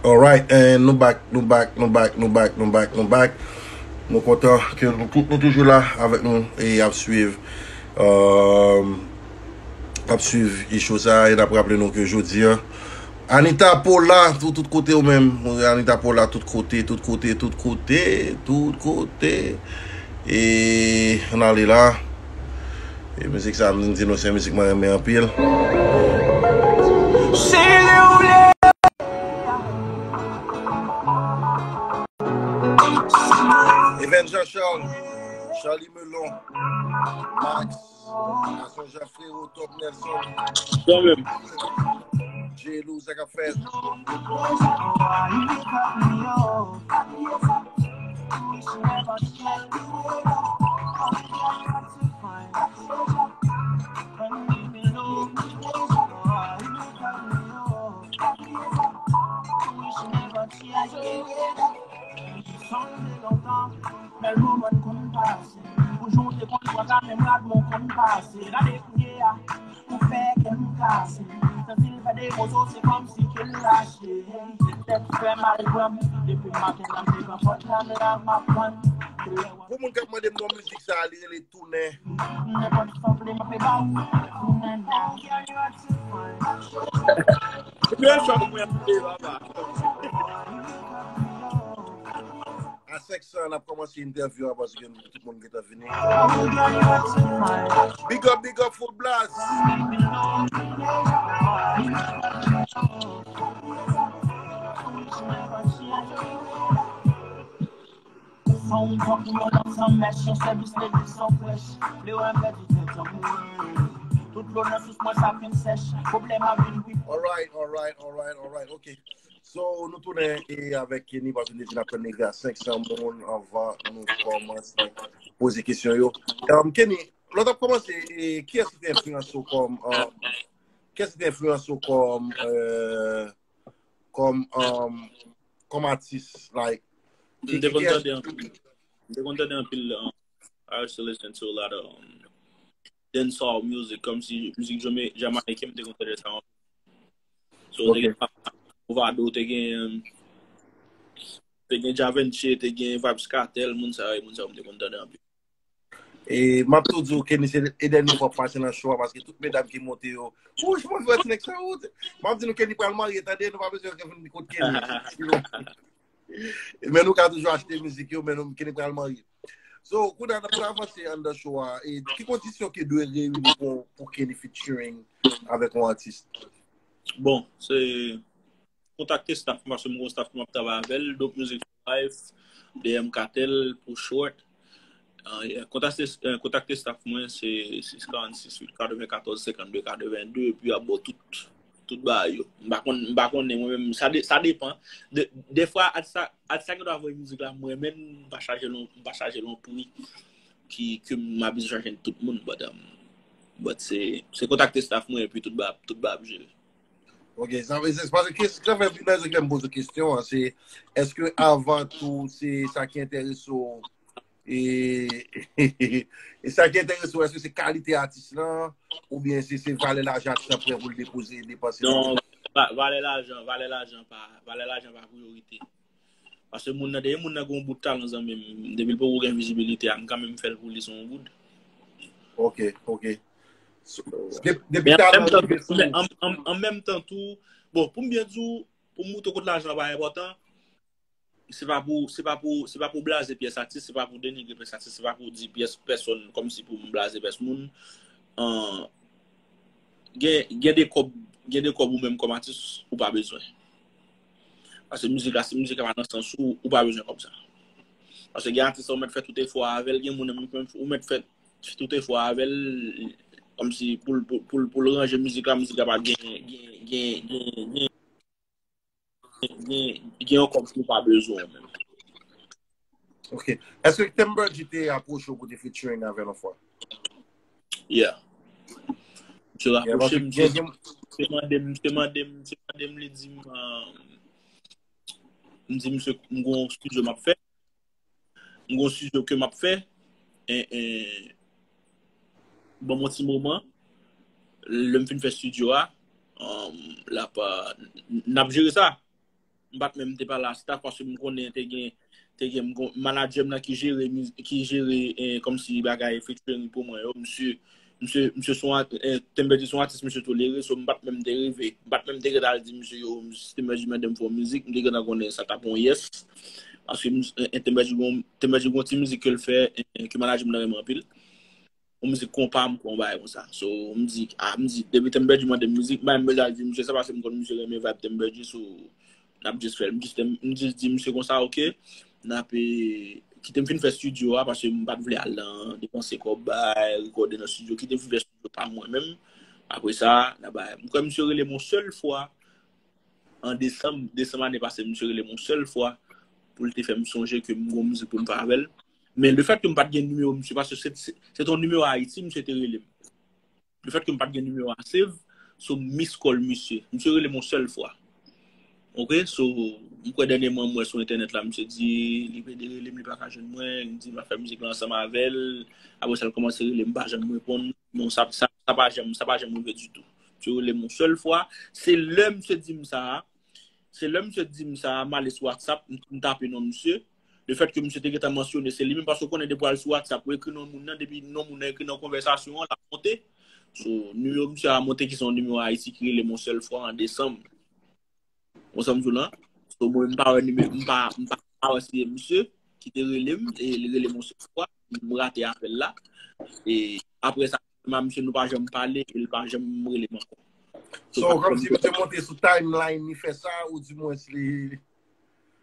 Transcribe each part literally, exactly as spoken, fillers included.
Alright, and nou back, nou back, nou back, nou back, nou back, nou back. Nou kontan ke nou tout nou toujou la avèk nou e ap swiv, um, ap swiv e show sa a, e n ap raple nou ke jodi a, Anita Pola, tout, tout kote ou menm. Anita Pola, tout kote, tout kote, tout kote, tout kote. E, ann ale la. E mizik sa, m di nou, se yon mizik mwen renmen anpil. Even Jean Charles, Charlie Melon, Max, Gaston Jean Frero, Top Nelson, J-Lou, sa k ap fèt? Sonje lontan, bèl moman n konn pase. Pou jou w te konn pran ta menm rad mwen w konn pase. Gade kounye a, ou fè kè m kase. Santi l fè de moso, se kòmsi ke l lache. Tèt fè mal pran m, depi maten nan m te pran pòt la, m la m ap tann. Pou moun k ap mande m non mizik sa a, li rele Tounen. Nenpòt sanble m ap ba ou. Tounen nan. Premye chòk mwen ap peye papa. A senk san, n ap kòmanse entèvyou a paske tout moun gentan vini. Big up, big up, Full Blast. San w pran pou yon dam san mèch, yon sèvis legliz san frèch. Lè w pèdi tèt an mwen, tout dlo nan sous mwen sa fin sèch. Pwoblèm a vin wi. Alright, alright, alright, alright, ok. So, nou tounen e avèk Kenny, paske nou te di n ap tann rive a senk san moun anvan nou kòmanse poze kesyon yo. Um, Kenny, lè w t ap kòmanse, e, kiyès ki te enfliyanse w kòm, um, kiyès ki te enfliyanse w kòm, euh, kòm, um, kòm atis, like, M te konn tande anpil. M te konn tande anpil, um, I used to listen to a lot of, um, dancehall music, kòmsi mizik jama-, jamaican, m te konn tande sa anpil. So, te gen Mavado, te gen, te gen Javenche, te gen Vybz Kartel, moun sa yo, moun sa yo, m te konn tande anpil. E m ap tou di w, Kenny, se e dènye fwa w ap pase nan show a, paske tout medam ki monte yo, wouch, mwen fè ti nèg sa, wout. M ap di nou, Kenny pral marye, tande, nou pa bezwen vin kot Kenny. Men nou ka toujou achte mizik yo, men nou, Kenny pral marye. So, kounye a, n ap avanse anndan show a. E ki kondisyon ki dwe reyini pou, pou Kenny featuring avèk yon atis? Bon, se kontakte staff mwen, paske mwen gen yon staff ke m ap travay avè l, Dope Music for Life, D M Kartel pou short. Ah, yeah. Kontakte, eh, kontakte staff mwen, se sis karannsis uit katrevenkatòz senkannde katrevenndde, epi y ap ba w tout, tout bagay yo. M pa konn, m pa konnen, mwen menm, sa de-, sa depann. De, defwa, atis sa, atis sa gen dwa voye mizik la, mwen menm, m pa chaje l yon, m pa chaje l yon pri ki, ke m abitye chaje tout moun, but, um, but se, se kontakte staff mwen, epi tout ba, tout ba ap jere. Ok, sa vle di, paske kes-, sa fè pi nan zafè m poze kesyon an, se èske avan tou se sa ki enterese w, e, e sa ki enterese w, èske se kalite atis lan, oubyen se, se valè lajan atis lan prè pou l depoze, depanse? Non, va-, valè lajan, valè lajan pa, valè lajan pa priyorite. Paske moun nan, depi moun nan gen yon bout talan, zanmi m, depi l poko gen vizibilite a, m kanmenm fè l pou li se yon goud. Ok, ok. So, de-, depi talan rive sou ou. Men an menm tan tou, bon, pou m byen di w, pou m moutre w kot lajan pa enpòtan, se pa pou, se pa pou, se pa pou blaze pyès atis, se pa pou denigre pyès atis, se pa pou di pyès pèsonn kòmsi pou m blaze pyès moun. An, gen, gen de kòb, gen de kòb ou menm kòm atis ou pa bezwen. Paske mizik la, si mizik la pa nan sans ou, ou pa bezwen kòb sa. Paske gen atis ou mèt fè tout efò avè l, gen moun menm ou mèt fè tout efò avè l, kòmsi pou l, pou, pou l, pou l ranje mizik la, mizik la pa gen, gen, gen, gen, gen, gen, gen yon kòb ou pa bezwen menm. Ok. Èske Temberg te apwoche w pou te featuring avè l yon fwa? Yeah. Misye rapwoche m, misye mande m, misye mande m, misye mande m, li di m, um, m di misye, m gon yon studio m ap fè. M gon studio ke m ap fè. En, en, ban m yon ti moman. Lè m fin fè studio a, um, l ap, uh, n ap jere sa. M pa t menm te pale a staff paske m konnen te gen te gen m gon- manadjè m nan ki jere miz- ki jere eh, kòmsi bagay featuring pou mwen yo. Misye misye misye son eh, Temberji son atis misye tolere, so m pa t menm te reve. M pa t menm te ret al di misye yo si Temberji mande m fè yon mizik, m te gentan konnen sa t ap yon yes. Paske Temberji gon Temberji gon ti mizik ke l fè eh, ke manadjè m nan renmen anpil. Yon mizik konpa m kwè yon bagay konsa. So m di ah m di depi Temberji mande m mizik m pa menm bezwen al di misye sa paske m konn misye renmen vibe Temberji, so n ap jis fè l. M jis te- m jis di misye konsa oke n ap eh, kite m fin fè studio a paske m pa t vle al nan depanse kòb bay rekòde nan studio, kite m fin fè studio pa mwen menm. Apre sa n ap bay m kwè misye rele m yon sèl fwa an desanm desanm ane pase misye rele m yon sèl fwa pou l te fè m sonje ke m gon mizik pou m fè avè l. Men lefèt ke m pa t gen nimewo misye paske se se- se te yon nimewo Ayiti misye te rele m. Lefèt ke m pa t gen nimewo a save, so m miss call misye. Misye rele m yon sèl fwa. Oke, so m kwè dènyèman m wè sou entènèt la misye di li pede rele m li pa ka jwenn mwen, li di m ap fè mizik la ansanm avè l. Apre sa l kòmanse rele m pa janm reponn. Bon sa sa sa pa janm sa pa janm rive ditou. Misye rele m yon sèl fwa. Se lè misye di m sa a, se lè misye di m sa a m ale sou WhatsApp m m tape non misye. Lefèt ke misye te gentan mansyone se li menm paske w konnen depi w al sou WhatsApp ou ekri non moun nan depi non moun nan ekri nan konvèsasyon an l ap monte. So nimewo misye a monte ki se yon nimewo Ayiti ki rele m yon sèl fwa an desanm. Ou sa m di w lan? So mwen m pa wè nimewo m pa m pa pa wè se misye ki te rele m e li rele m yon sèl fwa. M rate apèl la. E apre sa mwen ak misye nou pa janm pale e l pa janm rele m ankò. So kòmsi misye monte sou timeline li fè sa ou di mwens li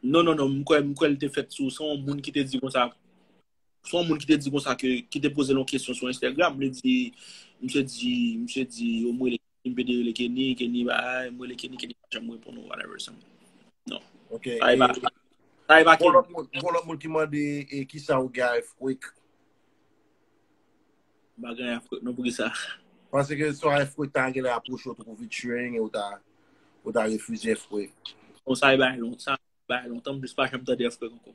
Non non non m kwè m kwè l te fèt sou se yon moun ki te di konsa se yon moun ki te di konsa ke ki te poze l yon kesyon sou Instagram li di misye di misye di yo m rele Kenny m pede rele Kenny Kenny bay m rele Kenny Kenny pa janm reponn ou whatever sa non Ok. sa e pa sa e pa Gon Kenny lòt moun gon lòt moun ki mande e kisa ou gen a Earthquake. M pa gen afrèk non poukisa Paske swa Earthquake ta genlè apwoche w tankou featuring e ou ta ou ta refize Earthquake. Bon sa e bay lon sa bay lontan m jis pa janm tande afrèk ankò.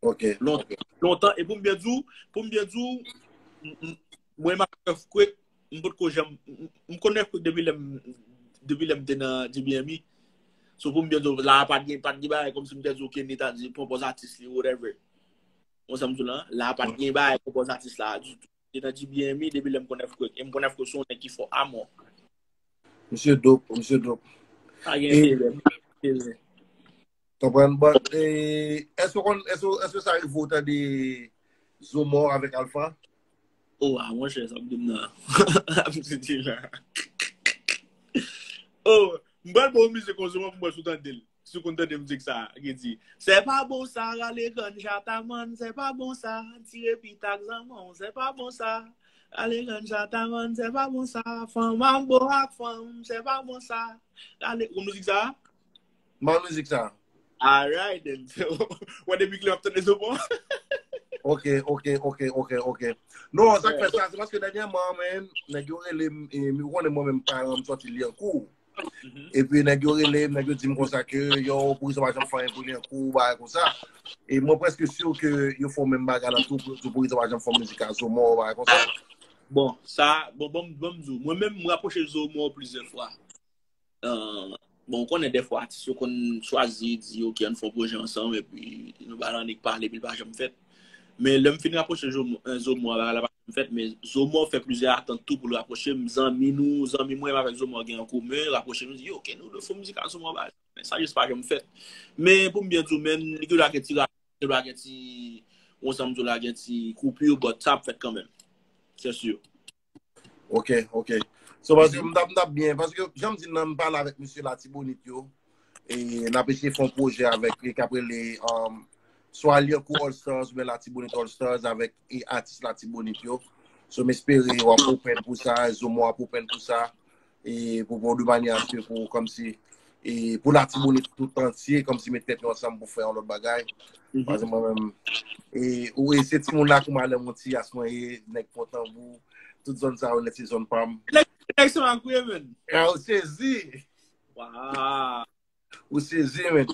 Ok. Lon- Lontan e pou m byen di w pou m byen di w m- m- mwen m ak Earthquake m potko janm m- m konnen Earthquake depi lè m depi lè m te nan G B M E. So pou m byen di w la pa t gen pa t gen bagay kòmsi m te di w Kenny ta di pran pòz atis li whatever. Ou sa m di w lan la pa t gen bagay pran pòz atis la ditou. Te nan G B M E depi lè m konn Earthquake e m konn Earthquake se yon nèg ki fò amò. Misye dope, misye dope. Pa gen pwoblèm. Konprann? But eh, èske w konn èske èske sa rive w tande Zomò avèk Alpha? Oh a monchè sa w ap di m nan ap di la. Oh m pral ba w mizik yon Zomò pou m wè si w tande l. Si w konn tande mizik sa ki di se pa bon sa rale ganja taman se pa bon sa tire pita ak zanmanw se pa bon sa rale ganja taman se pa bon sa fanm ap bo ak fanm se pa bon sa rale ou konn mizik sa? Ban mizik sa. Alright then. Wè depi kilè w ap tande Zomò? Ok, ok, ok, ok, ok. Non, sa k fè sa, se paske dènyèman, men, nèg yo rele m, e, ou konnen mwen menm paran m sòti Lyankou. Epi nèg yo rele m, nèg yo di m konsa ke yo, Pourizo pa janm fè anyen pou Lyankou, bagay konsa. E mwen prèske si ke yo fè menm bagay la tou, pou pou Pourizo pa janm fè mizik a Zomò, bagay konsa. Bon, sa, bon, bon, bon, m di w, mwen menm, m rapwoche Zomò plizyè fwa. Euh, bon, ou konnen dèfwa atis yo konn chwazi di ok ann fè yon pwojè ansanm epi nou ba l annik pale epi l pa janm fèt. Men lè m fin rapwoche Zomò a bagay la pa janm fèt men Zomò fè plizyè atant tou pou l rapwoche m zanmi nou zanmi mwen avèk Zomò gen an komen rapwoche nou di yo ok nou dwe fè mizik a Zomò bagay men sa jis pa janm fèt. Men pou m byen di w men li gen dwa gen ti rate gen dwa gen ti yon sanm di w la gen ti koupi but sa ap fèt kanmenm. Se si. Ok, ok. So paske m t ap m t ap byen, paske jan m di nan m pale avèk mesye Latibonit yo, e n ap eseye fè yon pwojè avèk li k ap rele um, swa Lyankou All Stars oubyen Latibonit All Stars avèk e atis Latibonit yo. So m espere w ap open pou sa, Zomo ap open pou sa. E pou pou de manyè aske pou kòmsi e pou Latibonit tout antye kòmsi met tèt yo ansanm pou fè yon lòt bagay. Paske mwen menm e ou e se timoun la kouman lè mwen ti yas mwen e nèg pran tanbou tout zòn sa yo nèt se zòn pa m. Nèg se makouye menn. A ou sezi. Waw. Ou sezi menn.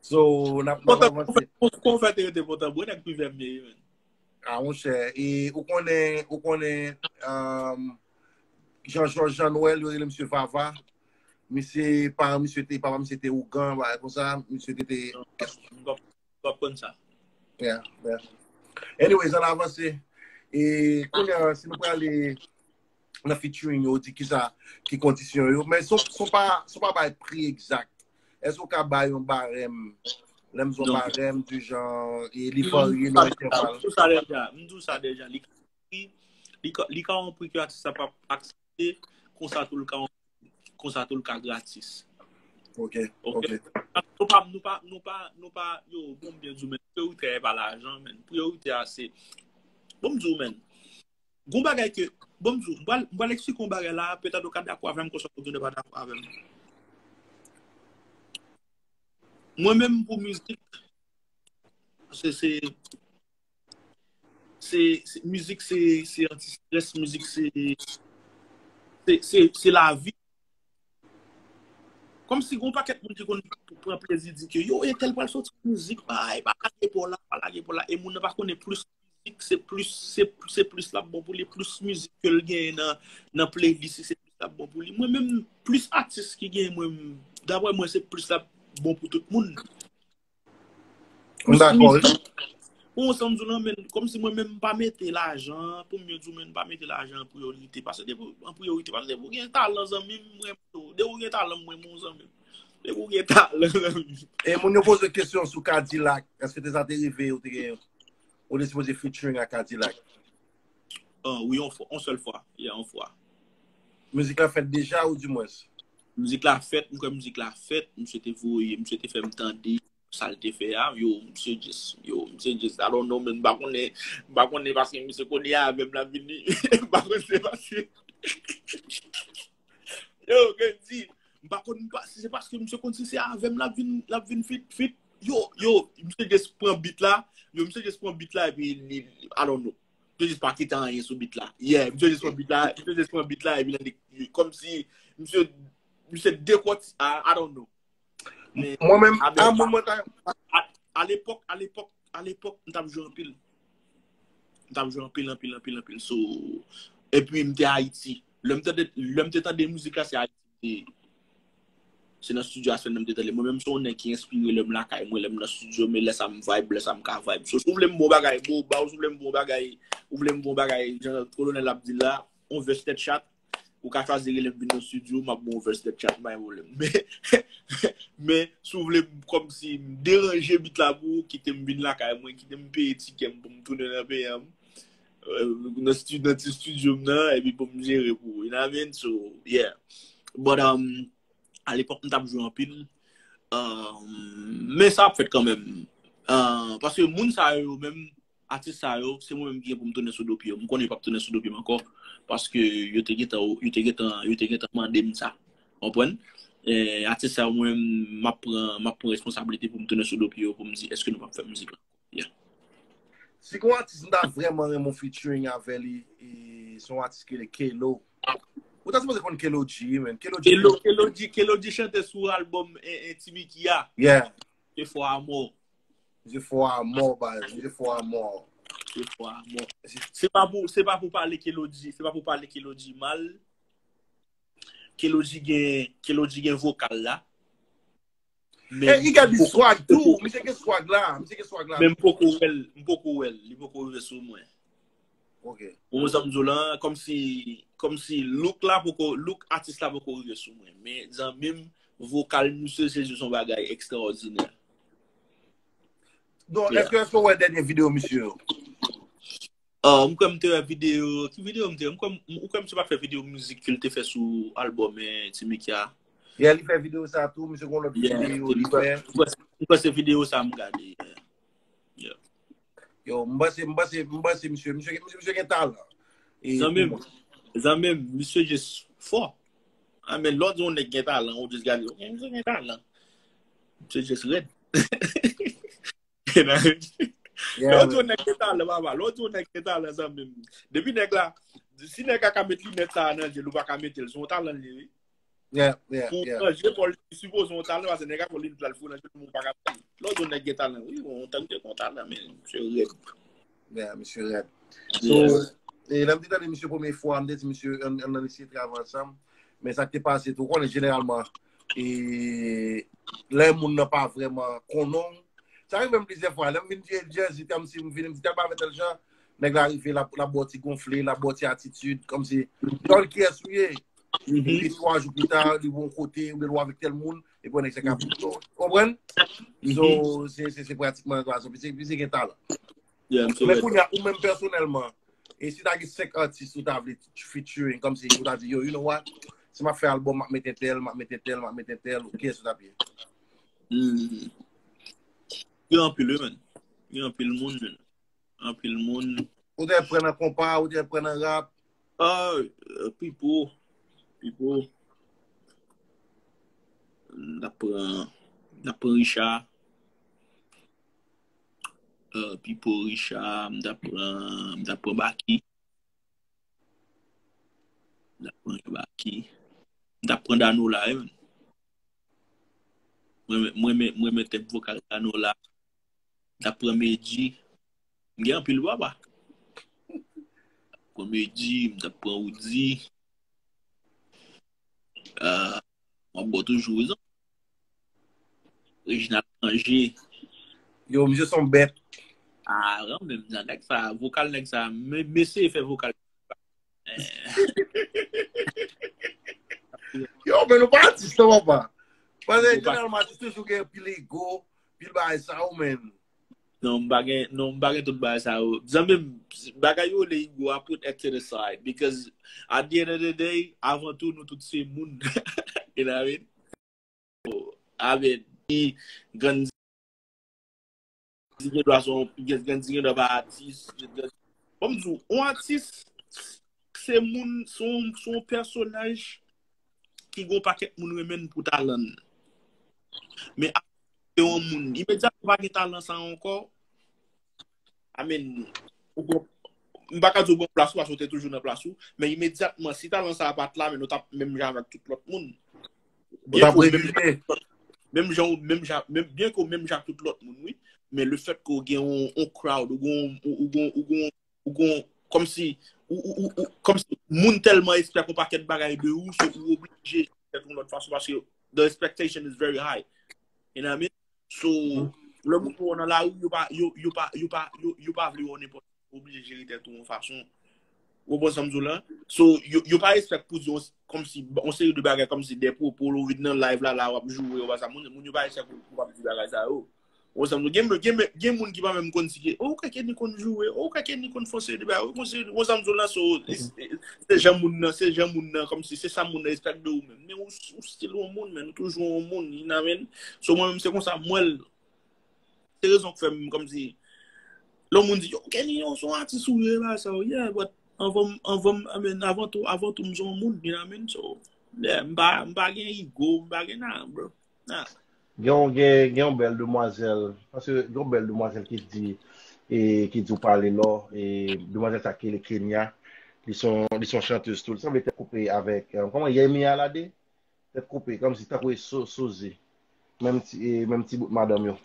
So n ap n ap avanse. Kon fè te rete pran tanbou nèg pi vè m ye menn. A monchè, e ou konnen ou konnen um, Jean Georges Jean Noël, yo rele misye Vava. Misye, paran misye te, papa misye te ougan, bagay konsa, misye te te M p ap konn sa. Yeah, yeah. Anyways, ann avanse. E kounye a, si nou prale nan featuring yo, di kisa, ki kondisyon yo. Men se pa, se pa bay pri egzak. Èske w ka bay yon barèm? Lè m di yon barèm, di jan, e li varye nan entèval. M di w sa deja. M di w sa deja. Li ka, li ka, li ka yon pri ke atis la p ap aksepte, konsa tou l ka yon konsa tou l ka gratis. Ok, ok. Nou pa, nou pa, nou pa, nou pa, yo, bon, m byen di w, men, priyorite a pa lajan, men. Priyorite a se, bon, m di w, men, gon bagay ke, bon, m di w, m pral, m pral eksplike yon bagay la, petèt ou ka dakò avè m, konsa ou tounen pa dakò avè m. Mwen menm pou mizik, se, se, se, se mizik se, se anti-stress, mizik se, se, se, se lavi. Kòmsi gon pakèt moun ki konn pran plezi di ke yo, entèl pral soti mizik, bay, pa lage pa w la, pa lage pa w la. E moun nan pa konnen plis mizik, se plis, se, se plis l ap bon pou li, plis mizik ke l genyen nan, nan playlist li, se plis l ap bon pou li. Mwen menm, plis atis ki genyen, mwen, daprè mwen, se plis l ap bon pou tout moun. M dakò, wi. Pou yon sanm di w lan, men, kòmsi mwen menm m pa mete lajan, pou m byen di w, men, m pa mete lajan an priyorite. Paske depi w, an priyorite, paske depi w gen talan, zanmi m, mwen, depi w gen talan, mwen, mwen, zanmi m. Depi w gen talan, zanmi m. E moun yo poze kesyon sou Kadilak, èske te sa te rive, ou te gen, ou te sipoze featuring ak Kadilak? Ah, wi, yon fwa, yon sèl fwa. Yeah, yon fwa. Mizik la fèt deja, ou di mwens? Mizik la fèt, m kwè mizik la fèt, misye te voye, misye te fè m tande sa l te fè a, yo, misye just, yo, misye just, I don't know, men m pa konnen, m pa konnen paske misye konnen avè m l ap vini, m pa konnen se paske, yo, Kendy, m pa konn pa, si se paske misye konn si se avè m l ap vin, l ap vin fit, fit, yo, yo, misye just pran beat la, yo, misye just pran beat la, epi li, I don't know, misye just pa kite anyen sou beat la, yeah, misye just pran beat la, misye just pran beat la, epi l annik, kòmsi, misye, misye dekòti, I, I don't know. Mwen menm, a moman ta. A lepòk, a lepòk, a lepòk, m t ap jwe anpil. M t ap jwe anpil, anpil, anpil, anpil. So, epi m te Ayiti. Lè m tande, lè m te tande mizik la, se Ayiti m te ye. Se nan studio a sèlman m te tande. Mwen menm, se yon nèg ki enspire lè m lakay mwen, lè m nan studio, men lè sa m vibe, lè sa m ka vibe. So, si w vle m bon bagay, bon, ba w, si w vle m bon bagay, ou vle m bon bagay, jan Kolonèl ap di la, on vès tèt chat, ou ka chwazi rele m vin nan studio, m ap ba w vès tèt chat, pa gen pwoblèm. Men, men, si w vle m kòmsi m deranje beat la pou ou, kite m vin lakay mwen, kite m peye tikè m pou m tounen nan peyi m, nan ti studio m nan, epi pou m jere pou ou. You know what I mean? So, yeah. But, um, a lepòk, m t ap jwe anpil. Um, men sa ap fèt kanmenm. Uh, paske moun sa yo menm, atis sa yo, se mwen menm ki gen pou m tounen sou do pye yo. M konnen yo p ap tounen sou do pye m ankò, paske yo te gentan, yo te gentan, yo te gentan mande m sa. Konprann? E, atis sa yo, mwen menm, m ap pran, m ap pran responsablite pou m tounen sou do pye yo, pou m di, èske nou p ap fè mizik la? Yeah. Si gon atis m ta vrèman renmen featuring avè li, e, se yon atis ki rele Kelo. Ou ta sipoze konn Kelo G, man. Kelo G. Kelo, Kelo G, Kelo G chante sou albòm, e, e, Timiki a. Yeah. Se fò a mò. Misye fò a mò, baz. Misye fò a mò. Se fò a mò. Se pa pou, se pa pou pale Kelo G, se pa pou pale Kelo G mal. Kelo G gen, Kelo G gen vokal la. Men li gen swag tou. Misye gen swag la. Misye gen swag la. Men m poko wè l, m poko wè l. Li poko rive sou mwen. Ok. Ou wè sa m di w lan, kòmsi, kòmsi look la poko, look atis la poko rive sou mwen. Men zanmi m, vokal misye se jis yon bagay ekstraòdinè. Donk, èske, èske w wè dènye videyo misye yo? Ah, m kwè m te wè videyo, ki videyo m te wè? M kwè, m, ou kwè misye pa fè videyo mizik ke l te fè sou albòm, eh, Timiki a? Yeah, li fè videyo sa tou, misye gon lòt videyo li fè. M kwè, m kwè se videyo sa m gade. Yeah. Yeah. Yo, m panse, m panse, m panse misye, misye, misye, misye gen talan. E zanmi m, zanmi m, misye just fò. A men, lè w di yon nèg gen talan, ou just gade, ok, misye gen talan. Misye just rèd. Lè w di yon nèg gen talan, papa, lè w di yon nèg gen talan, zanmi m. Depi nèg la, si nèg la ka met linèt sa a nan je l, ou pa ka mete l, se yon talan li ye, wi. Yeah, yeah, yeah. Pou w ranje kò l, li sipoze yon talan, paske nèg la fò linèt la, l fou nan je l, men ou pa ka mete l. Lè w di yon nèg gen talan, wi, yon tank te gen yon talan, men misye rèd. Yeah, misye rèd. So, e lè m te tande misye premye fwa, m te di misye, ann, ann, ann eseye travay ansanm. Men sa k te pase tou, ou konnen jeneralman, e, lè moun nan pa vrèman konnen w, sa rive m plizyè fwa. Lè m vin jwe Jersey, kòm si m vin, m di tèl bagay tèl jan, nèg la rive, l ap, l ap ba w ti gonfle, l ap ba w ti atitid, kòm si, li pa konn kiyès ou ye. Epi twa jou pita, li ba w yon kote, oubyen l wè avèk tèl moun, epi yon nèg sa ka fout dò. Ou konprann? So, se, se, se pratikman yon gason, pise, pise gen talan. Men kounye a, ou menm pèsonèlman, e si ta gen senk atis ou ta vle featuring, kòmsi ou ta di, yo, you know what? Si m ap fè album, m ap met entèl, m ap met entèl, m ap met entèl, kiyès ou t ap ye? Hmm. Gen anpil, wi, man. Gen anpil moun, man. Anpil moun. Ou te pran nan konpa, ou te pran nan rap? Ah, euh, Pipo. Pipo. M t ap pran, m t ap pran Richard. Euh, Pipo, Richard, m t ap pran, m t ap pran Baky. M t ap pran Baky. M t ap pran Danola, wi, man. Mwen, mwen, mwen, mwen, mwen, tèt vokal Danola. M t ap pran Medjy. M gen anpil papa. M t ap pran Medjy, m t ap pran Roody. Euh, m ap ba w toujou rezon. Reginald Cangé. Yo, misye se yon bèt. Ah, non, men nan nèg sa, vokal nèg sa, men, mesye fè vokal. Yo, men nou pa atis non, papa. Paske jeneralman atis toujou gen pil ego, pil bagay sa yo, men. Non, m pa gen, non, m pa gen tout bagay sa yo. Zanmi m, bagay yo le ego, I put it to the side. Because at the end of the day, avan tou, nou tout se moun. You know what I mean? Amen. Ni Gandhi gen dwa se yon, Gandhi gen dwa pa atis. Bon, m di w, yon atis, se moun, se yon, se yon pèsonaj ki gen yon pakèt moun renmen l pou talan l. Men, se yon moun, imedyatman ou pa gen talan sa ankò, I mean, ou gon, m pa ka di w gon plas ou, paske ou te toujou nan plas ou, men imedyatman, si talan sa a pa t la, men nou t ap menm jan avèk tout lòt moun. Byen ke w menm jan, menm jan, menm, byen ke w menm jan ak tout lòt moun, wi, men le fèt ke w gen yon, yon crowd, ou gen, ou, ou gen, ou gen, ou gen, kòmsi, ou, ou, ou, ou, kòmsi moun tèlman espè yon pakèt bagay de ou, so ou oblije fè yon lòt fason, paske the expectation is very high. You know what I mean? So, lè moun wè w nan lari, yo pa, yo, yo pa, yo pa, yo, yo pa vle wè w nenpòt, ou oblije jere tèt ou yon fason. Ou konprann sa m di w la? So, yo, yo pa respect pou di yon, kòmsi, yon seri de bagay, kòmsi de pwopo, lè w vin nan live la, la, w ap joure, w ap sa, moun, moun yo pa respect pou, pou w ap di bagay sa yo. Ou konprann sa m di w? Gen, gen, gen moun ki pa menm konn si ke, oh, ou kwè Kenny konn joure, oh, ou kwè Kenny konn fè yon seri de bagay, ou konn seri de, ou konprann sa m di w la? So, se jan moun nan, se jan moun nan, kòmsi, se sa moun nan expect de ou menm. Men ou, ou still yon moun, men ou toujou yon moun, you know what I mean? So, mwen menm, se konsa, m wè l. Se rezon k fè m kòmsi, lè yon moun di, yo, Kenny, yo, se yon atis ou ye, bagay sa yo, yeah, but anvan m, anvan m, I mean, avan tou, avan tou, m se yon moun, you know what I mean? So, yeah, m pa, m pa gen ego, m pa gen nan, bro. Nah. Gen yon, gen, gen yon bèl demwazèl, paske gen yon bèl demwazèl ki di, e, ki di w pale lò, e, demwazèl sa ki rele Kenya, li se yon, li se yon chantèz tou, li sanble tèt koupe avèk, e, kòman, Yemi Alade? Tèt koupe, kòmsi tankou e so, Soze. Menm ti, e, menm ti bout madanm yo.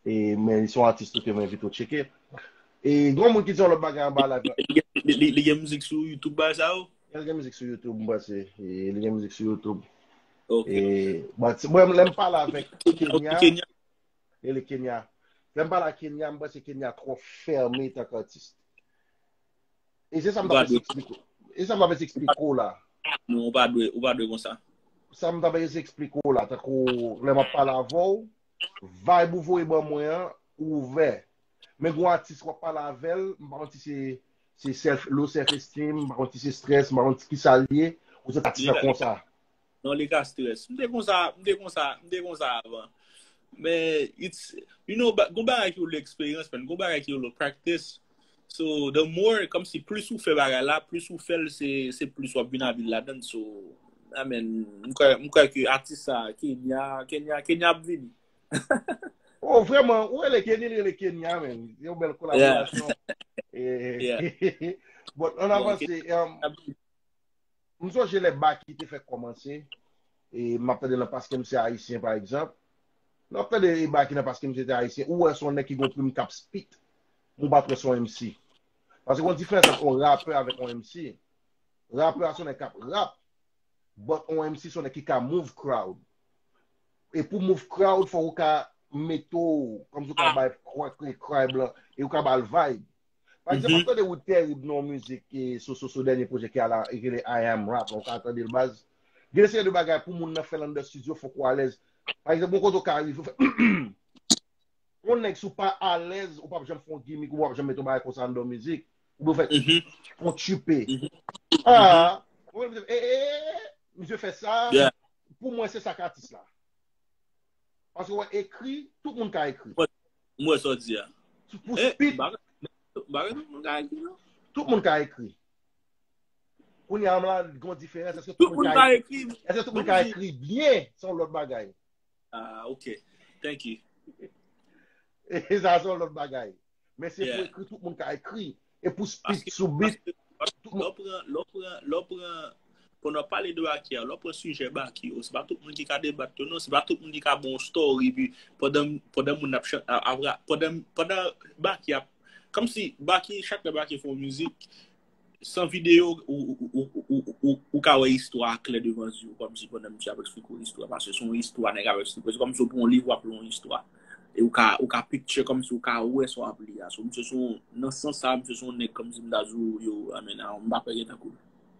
E, men li se yon atis tou ke mwen envite w tcheke. E gen yon moun ki di yon lòt bagay anba la. Li, li, li gen mizik sou YouTube, bagay sa yo? Li gen mizik sou YouTube, m panse. E, li gen mizik sou YouTube. Ok. E, but, mwen, lè m pale avèk Kenya, e le Kenya. Lè m pale a Kenya, m panse Kenya twò fèmen tankou atis. E se sa m ta prese eksplike w. E sa m ta prese eksplike w la. Non, ou pa dwe, ou pa dwe konsa. Sa m ta prese eksplike w la, tankou lè m ap pale avè w, vibe ou voye ban mwen an, ou ouvè. Men gon atis w ap pale avè l, m pa konn si se, se self, low self esteem, m pa konn si se stress, m pa konn si kisa l ye, ou santi atis lan konsa. Non, li ka stress. M te konsa, m te konsa, m te konsa avan. Men, it's, you know, gon bagay ki rele eksperyans, men gon bagay ki rele practice. So, the more, kòmsi plis ou fè bagay la, plis ou fè l, se, se plis w ap vin abil ladan l. So, I mean, m kwè, m kwè ke atis sa, Kenya, Kenya, Kenya ap vini. Oh, vrèman, ou rele Kenny, li rele Kenya, men. Yon bèl kolaborasyon. Yeah. But, ann avanse, um, M sonje lè Baky te fèk kòmanse, e m ap tande nan Paske m se Ayisyen, pa egzanp. Lè w ap tande Baky nan Paske m se Ayisyen, ou wè se yon nèg ki gen yon plim k ap spit. Ou pa t wè se yon M C. Paske gen yon diferans ant yon rapè avèk yon M C. Rapè a se yon nèg k ap rap. But yon M C se yon nèg ki ka move crowd. E pou move crowd, fòk ou ka mete w, kòmsi ou ka bay crowd lan, e ou ka ba l vibe. Pa egzanp, m ap tande Wood Terib nan yon mizik e sou, sou, sou dènye pwojè ki a la, e rele I Am Rap, ou ka tande l baz. Gen yon seri de bagay pou moun nan fè l anndan studio, fòk ou alèz. Pa egzanp, yon kote ou ka rive, ou fè, yon nèg si w pa alèz, ou p ap janm fè yon gimmick, ou p ap janm mete yon bagay konsa anndan yon mizik. Ou byen fè yon tchipe. Ah, ou menm, e, e, e, misye fè sa. Pou mwen, se sa k atis la. Paske wè, ekri, tout moun ka ekri. M wè sa w di a. Pou spit, Bagay tout moun ka ekri, non? Tout moun ka ekri. Kounye a la, gen yon diferans. Èske tout moun ka ekri? Èske tout moun ka ekri byen? Se yon lòt bagay. Ah, ok. Thank you. E sa, se yon lòt bagay. Men se pou ekri, tout moun ka ekri. E pou spit sou bit. Lè w pran, lè w pran, lè w pran, pandan w ap pale de Baky a, lè w pran sijè Baky yo, se pa tout moun ki ka debat yo non, se pa tout moun ki ka ba yon story, epi pandan, pandan moun ap chan-, ap, ap, pandan, pandan Baky ap, kòmsi Baky, chak lè Baky fè yon mizik, san videyo, ou, ou, ou ka wè istwa a klè devan zye w, kòmsi pandan misye ap eksplike w istwa, paske se yon istwa nèg ap eksplike, se kòmsi w pran yon liv, w ap li yon istwa. E ou ka, ou ka picture kòmsi ou ka wè sa w ap li a. So, misye se yon, nan sans sa, misye se yon nèg kòmsi m ta di w, yo, I mean, ah, m pa kwè gen tankou l.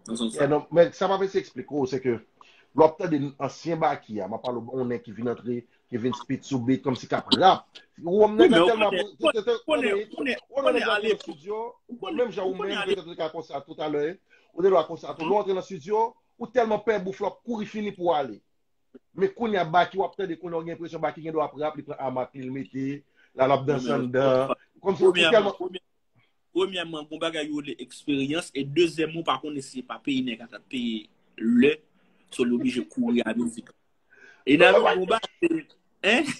Nan sans sa. Non, men sa m ap eseye eksplike w, se ke lè w ap tande ansyen Baky a, m ap pale w yon nèg ki vin antre, ki vin spit sou beat, kòmsi k ap rap. Ou wè nèg la tèlman. Ou wè nèg la nan estidyo, menm jan ou menm, petèt ou te ka konsa toutalè, ou te dwe konsa tou. Lè w antre nan estidyo, ou tèlman pè bouf la, w ap kouri fini pou w ale. Men kounye a Baky w ap tande kounye a w gen enpresyon Baky gen dwa ap rap, li pran amak li, l mete, la l ap danse anndan. Kòmsi ou tèlman. Premyèman, gon bagay yo rele eksperyans, e dezyèmman, ou pa konnen si se pa peyi nèg la t ap peye lè, so li oblije kouri a mizik. E nan gon bagay, hein?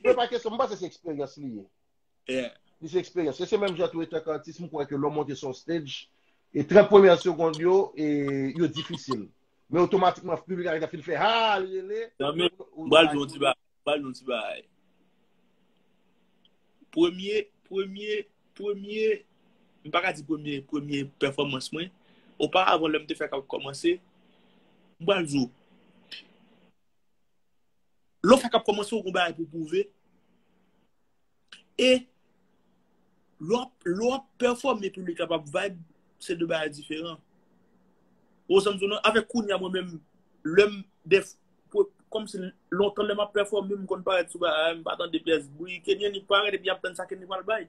Men pa kesyon, m panse se eksperyans li ye. Li se eksperyans. E se menm jan tou etanke atis, m kwè ke lè w monte sou yon stage, e trant premyè segond yo, e yo difisil. Men otomatikman, piblik la gentan fin fè, ha, li rele. Zanmi m, m pral di w yon ti bagay. M pral di w yon ti bagay. Premye, premye, premye, m pa ka di premye, premye pèfòmans mwen. Oparavan, lè m te fèk ap kòmanse, m pral di w, lè w fèk ap kòmanse, ou gon bagay pou pwouve. E lè w ap, lè w ap pèfòme, piblik la p ap vibe, se de bagay diferan. Ou konprann sa m di w non? Avèk kounye a, mwen menm, lè m, dèf-, kòmsi lontan lè m ap pèfòme, m konn parèt sou bagay, m pa tande pyès bri, Kenny li parèt epi y ap tann sa Kenny pral bay.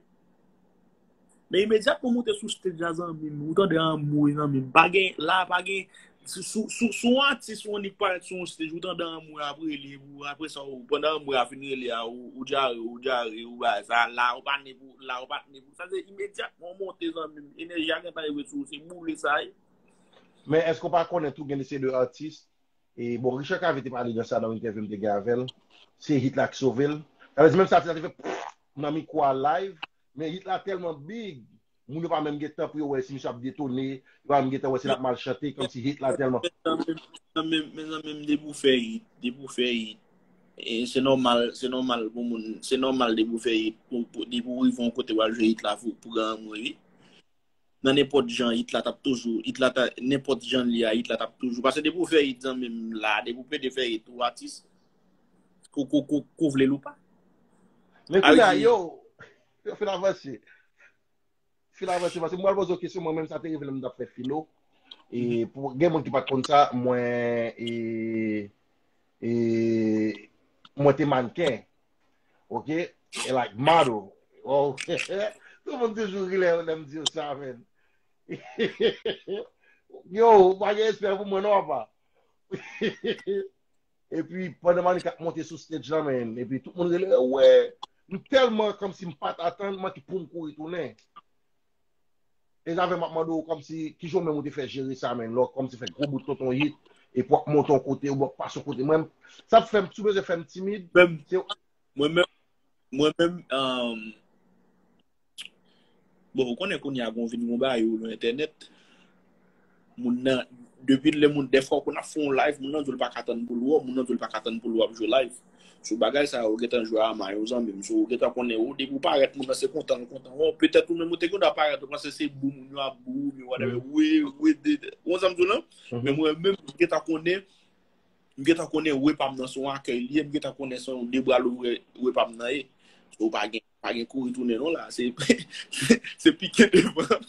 Men imedyatman w monte sou stage la, zanmi m, ou tande anmwe, zanmi m. Pa gen, la, pa gen, si, si, si, si yon atis ou annik parèt sou yon stage, ou tande anmwe ap rele pou, apre sa, ou, pandan anmwe a fin rele a, ou, ou dyare, ou dyare, ou bagay sa, la, ou pa ne pou, la, ou pa ne pou. Sa se imedyatman w monte, zanmi m. Enèji a gentan rive sou ou, se boule sa ye. Men èske w pa konnen tou gen de seri de atis E bon, Richard Cavé te pale de sa nan yon entèvyou m te gen avè l. Se hit la ki sove l. Sa vle di menm sa, sa te fè pff nan mikwo a live, men hit la tèlman big, moun yo pa menm gen tan pou yo wè si misye ap detone, yo pa menm gen tan wè si l ap mal chante, kòmsi hit la tèlman. Mezanmi, mezanmi, depi w fè hit, depi w fè hit, e se nòmal, se nòmal pou moun, se nòmal depi w fè hit, pou, pou, depi w rive yon kote w al jwe hit la pou, pou gen anmwe, wi. Nan nenpòt jan, hit la t ap toujou, hit la ta, nenpòt jan l ye a, hit la t ap toujou. Paske depi w fè hit zanmi m la, depi w pede fè hit, ou atis, kou, kou, kou, kou vle l ou pa. Men kounye a, yo, yo fin avanse. Fin avanse, paske m pral poze w kesyon, mwen menm sa te rive lè m t ap fè filo. E pou gen moun ki pa t konn sa, mwen, e, e, mwen te mannken. Ok? E like model. Oh. Tout moun toujou ri lè, lè m di yo sa, men. Yo, ou pa gen respè pou mwen non, apa. Epi, pandan Manicka ap monte sou stage la, men, epi tout moun rele, wè, m tèlman kòmsi m pa t atann, mwen ki pou m kouri tounen. E sa fè m ap mande w kòmsi, kijan w menm ou te fè jere sa, men, lè w kòmsi fè gwo bout tonton hit, epi w ap monte yon kote, ou w ap pase yon kote. Mwen, sa fè m, si w bezwen fè m timid, Mwen menm, mwen menm, mwen menm, um, bon, ou konnen kounye a gon vin gon bagay yo nan entènèt. Moun nan, depi lè moun, dèfwa ou konn ap fè yon live, moun nan di w l pa ka tann pou l wè w, moun nan di w l pa ka tann pou l wè w ap jwe live. So bagay sa yo gentan jwe a may ou zanmi m. So ou gentan konnen ou depi ou parèt moun nan se kontan l kontan. Ou petèt ou menm ou te gen dwa parèt ou panse se bou moun yo ap bou ou byen whatever. Ou e ou e de ou zanmi m tou non. Men mwen menm m gentan konnen m gentan konnen repa m nan se yon akèy li ye, m gentan konnen se yon de bra louvri repa m nan ye. So pa gen pa gen kouri tounen non la. Se se pike devan.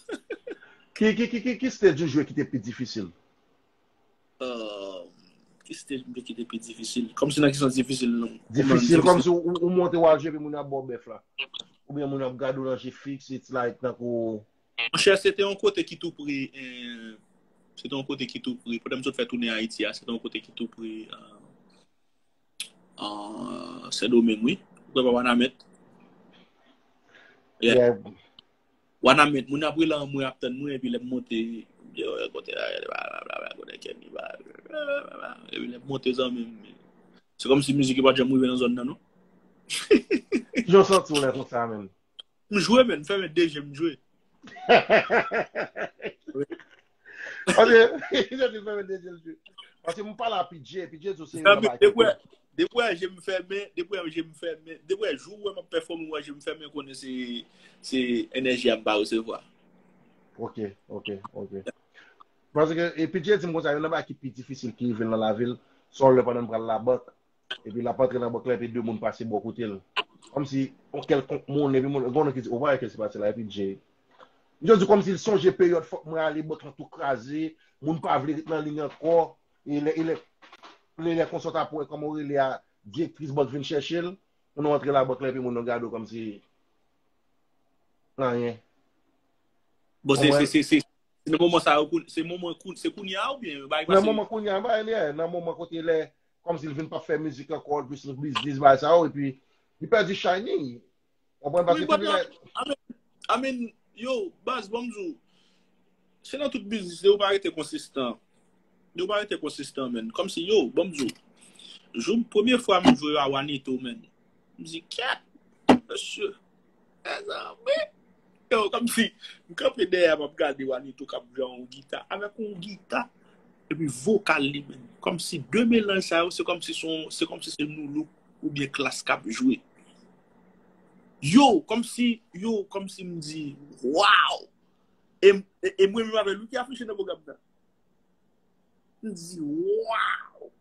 Ki ki ki ki ki stage ou jwe ki te pi difisil? Uh, ki stage m te ki te pi difisil? Kòmsi nan ki sans difisil non? Difisil kòmsi ou, ou monte w al jwe epi moun ap ba w bèf la. Oubyen moun ap gade w nan je fiks, it's like tankou Monchè, se te yon kote ki tou pre eh, se te yon kote ki tou pre pandan m sot fè tounen Ayiti a, se te yon kote ki tou pre uh, uh, Sendomeng wi. Ou kwè pa Wanament? Yeah. Yeah. Wanament, moun ap rele anmwe ap tann mwen epi lè m monte yo kote la kote kèmi epi lè m monte zanmi m se kòmsi mizik yo pa t janm rive nan zòn nan non. Jan w santi w lè konsa menm? M jwe men m fèmen de je m jwe. Paske Jacqueline fèmen de je l jwe. Paske m pale a P J, P J di w se yon namba ki Depi je m fèmen, depi je m fèmen, depi jou wè m ap pèfòme wè je m fèmen konnen se se enèji a m pa resevwa. Ok, ok, ok. Paske e P J di m konsa, yon nan bagay ki pi difisil ki rive l nan lavi l, se yon lè pandan m pral labank, epi l ap antre nan bank la, epi de moun pase bò kote l. Kòmsi yon kèlkonk moun, epi moun, gen yon ki di, o, pa wè kèl se pase la, epi P J. Yo di kòmsi l sonje peryòd fòk mwen ale, bank lan tou kraze, moun pa vle ret nan liy ankò, e lè, e lè, lè, lè konsa w t ap wè kòman w rele a, direktris bank vin chèche l, moun nan antre labank la, epi moun nan gade w kòmsi anyen. Bon, se, se, se, se, se nan moman sa yo, se moman se kounye a oubyen bagay pase? Nan moman kounye a, bagay li ye, nan moman kote lè, kòmsi l vin p ap fè mizik ankò, l plis nan biznis, bagay sa yo, epi li pèdi shine li. Konprann? Paske wi, but, I mean, I mean, yo, baz, bon, m di w, se nan tout biznis, depi w pa rete konsistan. Depi w pa rete konsistan, men. Kòmsi, yo, bon, m di w, jou, premye fwa m jwe a Wanito, men. M di, kèt, mesye, mezanmi. Yo, kòmsi, m kanpe dèyè, m ap gade Wanito k ap jwe yon gita, avèk yon gita, epi vokal li, men. Kòmsi de melanj sa yo, se kòmsi se yon, se kòmsi se Noulook oubyen Klass k ap jwe. Yo, kòmsi, yo, kòmsi m di, waw! E, e, e mwen menm avè l wi ki afiche nan pwogram nan. M di, waw!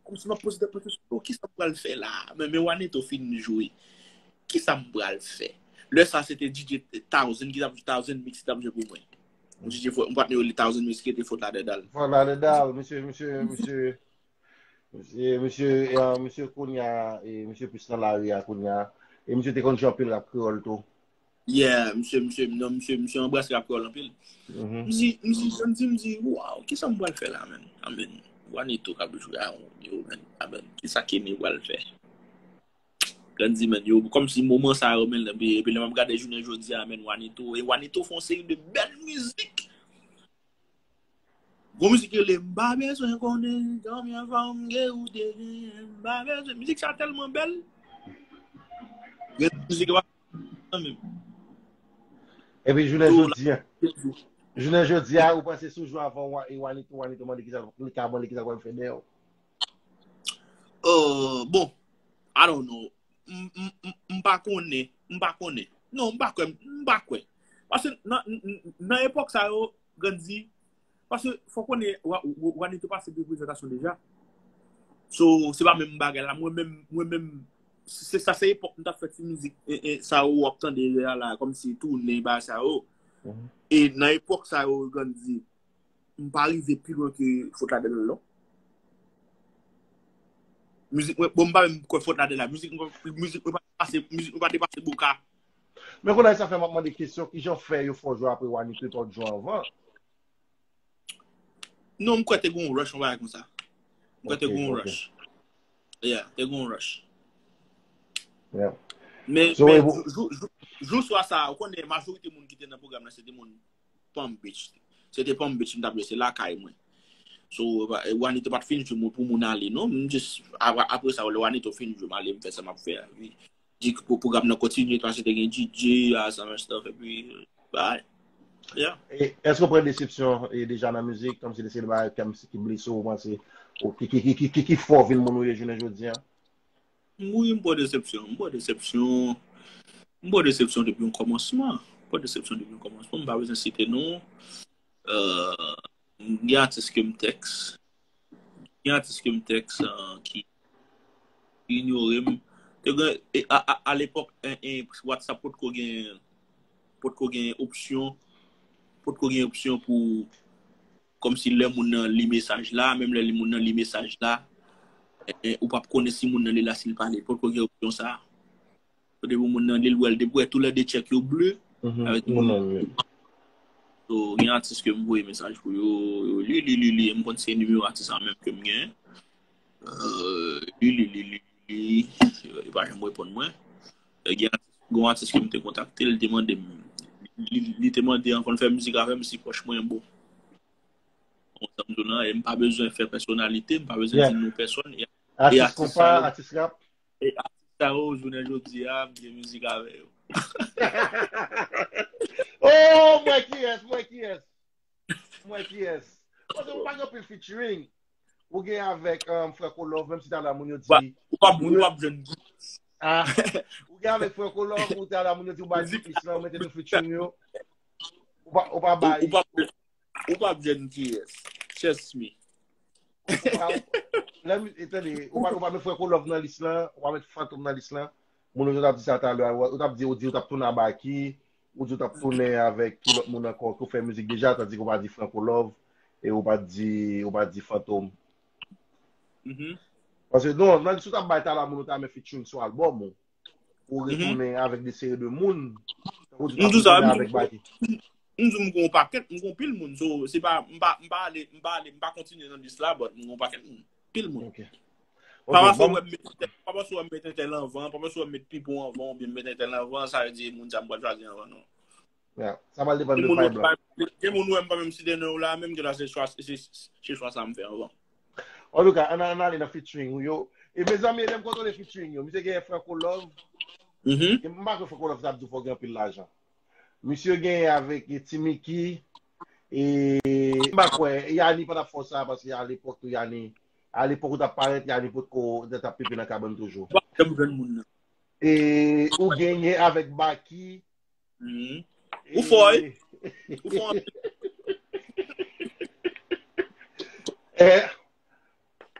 Kòmsi m ap poze tèt mwen kesyon, yo, kisa m pral fè la? Men, men Wanito fin jwe. Kisa m pral fè? Lè sa, se te D J Thousand ki t ap, Thousand Mix ki t ap jwe pou mwen. Yon D J fò, yon patnè yo rele Thousand Mix ki rete Fort Lauderdale. Fort Lauderdale, misye, misye, misye. Misye, misye, e, misye kounye a, e, misye plis nan lari a kounye a. E misye te konn jwe anpil rap kreyòl tou. Yeah, misye, misye, non, misye, misye anbrase rap kreyòl anpil. M di, m di, jan m di, m di, waw, kisa m pral fè la, men? Amen. Wanito k ap jwe a, yo, men. Amen. Kisa Kenny pral fè? Grandi, men, yo, kòmsi moman sa yo, men, epi, epi lè m ap gade jounen jodi a, men, Wanito, e Wanito fè yon seri de bèl mizik. Gon mizik ki rele M pa bezwen konnen konbyen fanm ke ou te genyen, m pa bezwen. Mizik sa tèlman bèl. Gen mizik yo pa menm. Epi jounen jodi a, jounen jodi a, ou panse sou jou avan e Wanito, Wanito mande kisa, li ka mande kisa l pral fè dèyè w. Euh, bon, I don't know. M, m, m, m pa konnen, m pa konnen. Non, m pa kwè, m pa kwè. Paske nan, nan, nan epòk sa yo, Grandi, paske fò konnen, Wa-, Wa-, Wanito pase de prezantasyon deja. So, se pa menm bagay la. Mwen menm, mwen menm, se sa, se epòk m t ap fè ti mizik, e, e, sa yo w ap tande a la, kòmsi tounen, bagay sa yo. E nan epòk sa yo, Grandi, m pa rive pi lwen ke Fort Lauderdale, non. Mizik mwen, bon, m pa menm kwè Fort Lauderdale la. Mizik mwen, mizik mwen pa te pase, mizik mwen pa te pase Boca. Men kounye a sa fè m ap mande kesyon, kijan w fè yo fè w jwe apre Wanito epi w t jwe anvan? Non, m kwè te gen yon rush, yon bagay konsa. M kwè te gen yon rush. Yeah, te gen yon rush. Men, men, jou, jou, jou swa sa, ou konnen majorite moun ki te nan pwogram nan, se te moun Palm Beach. Se te Palm Beach m t ap jwe, se lakay mwen. So, Wanito pa t fin jwe pou moun ale, non. M just, apre, apre sa, lè Wanito fin jwe, m ale, m fè sa m ap fè a. Di pou pwogram nan kontinye, paske te gen D J, all sort of stuff, epi, bay. Yeah. E èske w pran desepsyon e deja nan mizik, kòmsi de se bagay kòmsi ki blese w, ou panse, ou ki, ki, ki, ki, ki, ki fè w vin moun ou ye jounen jodi a? Wi, m pran desepsyon. M pran desepsyon. M pran desepsyon depi yon kòmansman. M pran desepsyon depi yon kòmansman. M pa bezwen site non. Euh, gen atis ke m tèks. Gen atis ke m tèks, euh, ki inyore m. Te gen, e, a, a, a lepòk, en, en, WhatsApp potko gen, potko gen opsyon, potko gen opsyon pou, kòmsi lè moun nan li mesaj la, menm lè moun nan li mesaj la, e, e, ou p ap konnen si moun nan li la, si l pale. Potko gen opsyon sa. Kote pou moun nan li l wè l, depi wè toulède tchèk yo ble, avèk moun nan li. So, gen atis ke m voye mesaj pou yo, yo li, li, li, li, m konn se nimewo atis sa menm ke m gen. Euh, li, li, li, li, li, li pa janm reponn mwen. Euh, gen atis, gen yon atis ke m te kontakte, li te mande m, li, li te mande an konn fè mizik avè m si pòch mwen bon. Konprann sa m di w lan, e m pa bezwen fè pèsonalite, m pa bezwen di non pèsòn. E, e atis sa yo, atis rap. E atis sa yo, jounen jodi a, m gen mizik avè yo. Oh, mwen kiyès, mwen kiyès. Mwen kiyès. Paske ou pa gen pil featuring. Ou gen avèk um, Franco Love, menm si talè moun yo di. Ou p ap, ou p ap jwenn. Ah, ou gen avèk Franco Love, ou talè moun yo di ou bay plis lan, ou mete tout featuring yo. Ou pa, ou pa bay. Ou p ap jwenn kiyès. Trust me. Lè mi, e tande, ou pa, ou pa met Franco Love nan lis lan, ou pa met Fantom nan lis lan. Moun yo t ap di sa talè, ou t ap di, ou di ou t ap tounen a Baky, ou di ou t ap tounen avèk ki lòt moun ankò ke w fè mizik deja, tandis ke w pa di Franco Love, e ou pa di, ou pa di Fantom. Paske non, nan lis ou t ap bay talè moun ou ta renmen featuring sou albòm ou. Ou retounen avèk de seri de moun. Tankou di w t ap retounen avèk Baky. M di w m gen yon pakèt, m gen yon pil moun. So, se pa, m pa, m pa ale, m pa ale, m pa kontinye nan lis la, but m gen yon pakèt moun. Pil moun. Pa paske w wè m met, pa paske w wè m met entèl anvan, pa paske w wè m met Pipo anvan, oubyen m met entèl anvan, sa vle di moun sa m pral chwazi anvan, non. Sa pral depann de vibe la. Gen moun ou wè m pa menm site non yo la, menm gen la se chwa, se, se chwa sa m fè anvan. Antouka, ann, ann ale nan featuring ou yo. E mezanmi, lè m kontwole featuring yo, misye gen Franco Love. M pa kwè Franco Love t ap di w fò w gen anpil lajan. Misye gen avèk Ti Mickey. E m pa kwè, Yani pa t ap fè w sa, paske alepòk tou Yani, alepòk ou t ap parèt, Yani potko, t ap pepe nan kabann toujou. E ou genyen avèk Baky. Ou fò wi. Ou fò anpil. Eh,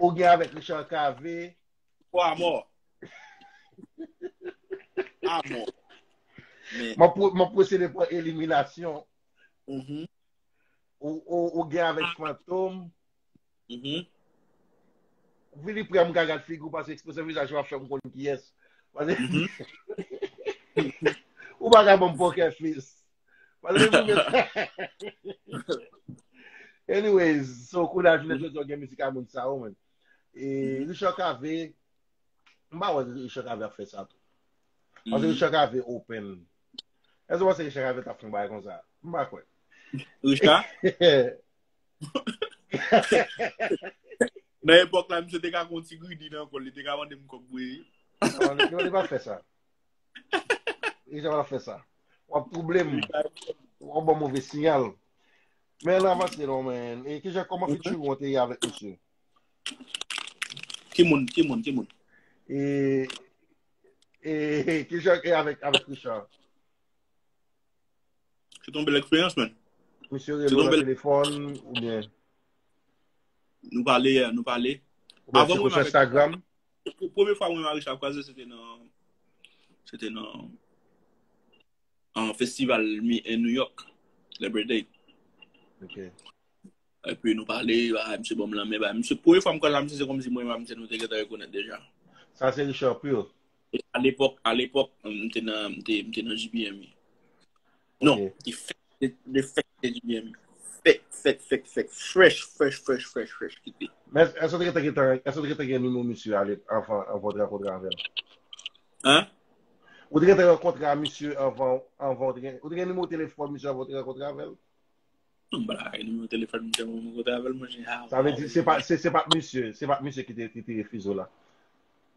ou gen avèk Richard Cavé. Ou amò. Amò. M ap pwosede pa eliminasyon. Ou, ou, ou gen avèk Fantom. Vini prè m ka gad figi w paske ekspresyon vizaj ou ap fè m konn kiyès. Paske ou pa ka ban m poker face. Paske m Anyways, so kounye a jounen jodi a w gen mizik a moun sa yo, man. E Richard Cavé, m pa wè Richard Cavé ap fè sa tou. Paske Richard Cavé open. Èske w panse Richard Cavé t ap fè yon bagay konsa? M pa kwè. Richard? Nan epòk la, misye te ka gon ti gridi nan kò l, li te ka mande m kòb bwe. Non, li pa fè sa. Li pa fè sa. W ap twouble m. W ap ban move siyal. Men ann avanse non, man. E kijan, kòman featuring ou te ye avèk misye? Ki moun, ki moun, ki moun? E, e kijan e avèk, avèk Richard? Se t yon bèl eksperyans, man. Misye rele w nan telefòn oubyen? Nou pale, nou pale. Avan mwen menm avèk Instagram? Premye fwa mwen menm avèk Richard kwaze, se te nan, se te nan, nan festival mi en New York, Labor Day. Ok. Epi nou pale, bagay, misye ban m lanmen, bagay. Misye, premye fwa m kwaze misye, se kòmsi mwen menm misye nou te gentan rekonèt deja. Sa se Richard Pure. E alepòk, alepòk, m te nan, m te, m te nan J B M E. Non, li fèk, li fèk te J B M E. Fèk, fèk, fèk, fèk. Fresh, fresh, fresh, fresh, fresh, kite. Men èske w te gentan, èske w te gentan gen nimewo misye ale anvan, anvan w te rankontre avè l? Hein? Ou te gentan rankontre a misye anvan, anvan w te gen, ou te gen nimewo telefòn misye anvan w te rankontre avè l? M pa la gen nimewo telefòn misye, mwen mwen kontre avè l, mwen jen a. Sa vle di, se pa, se, se pa t misye, se pa t misye ki te, ki te refize w la.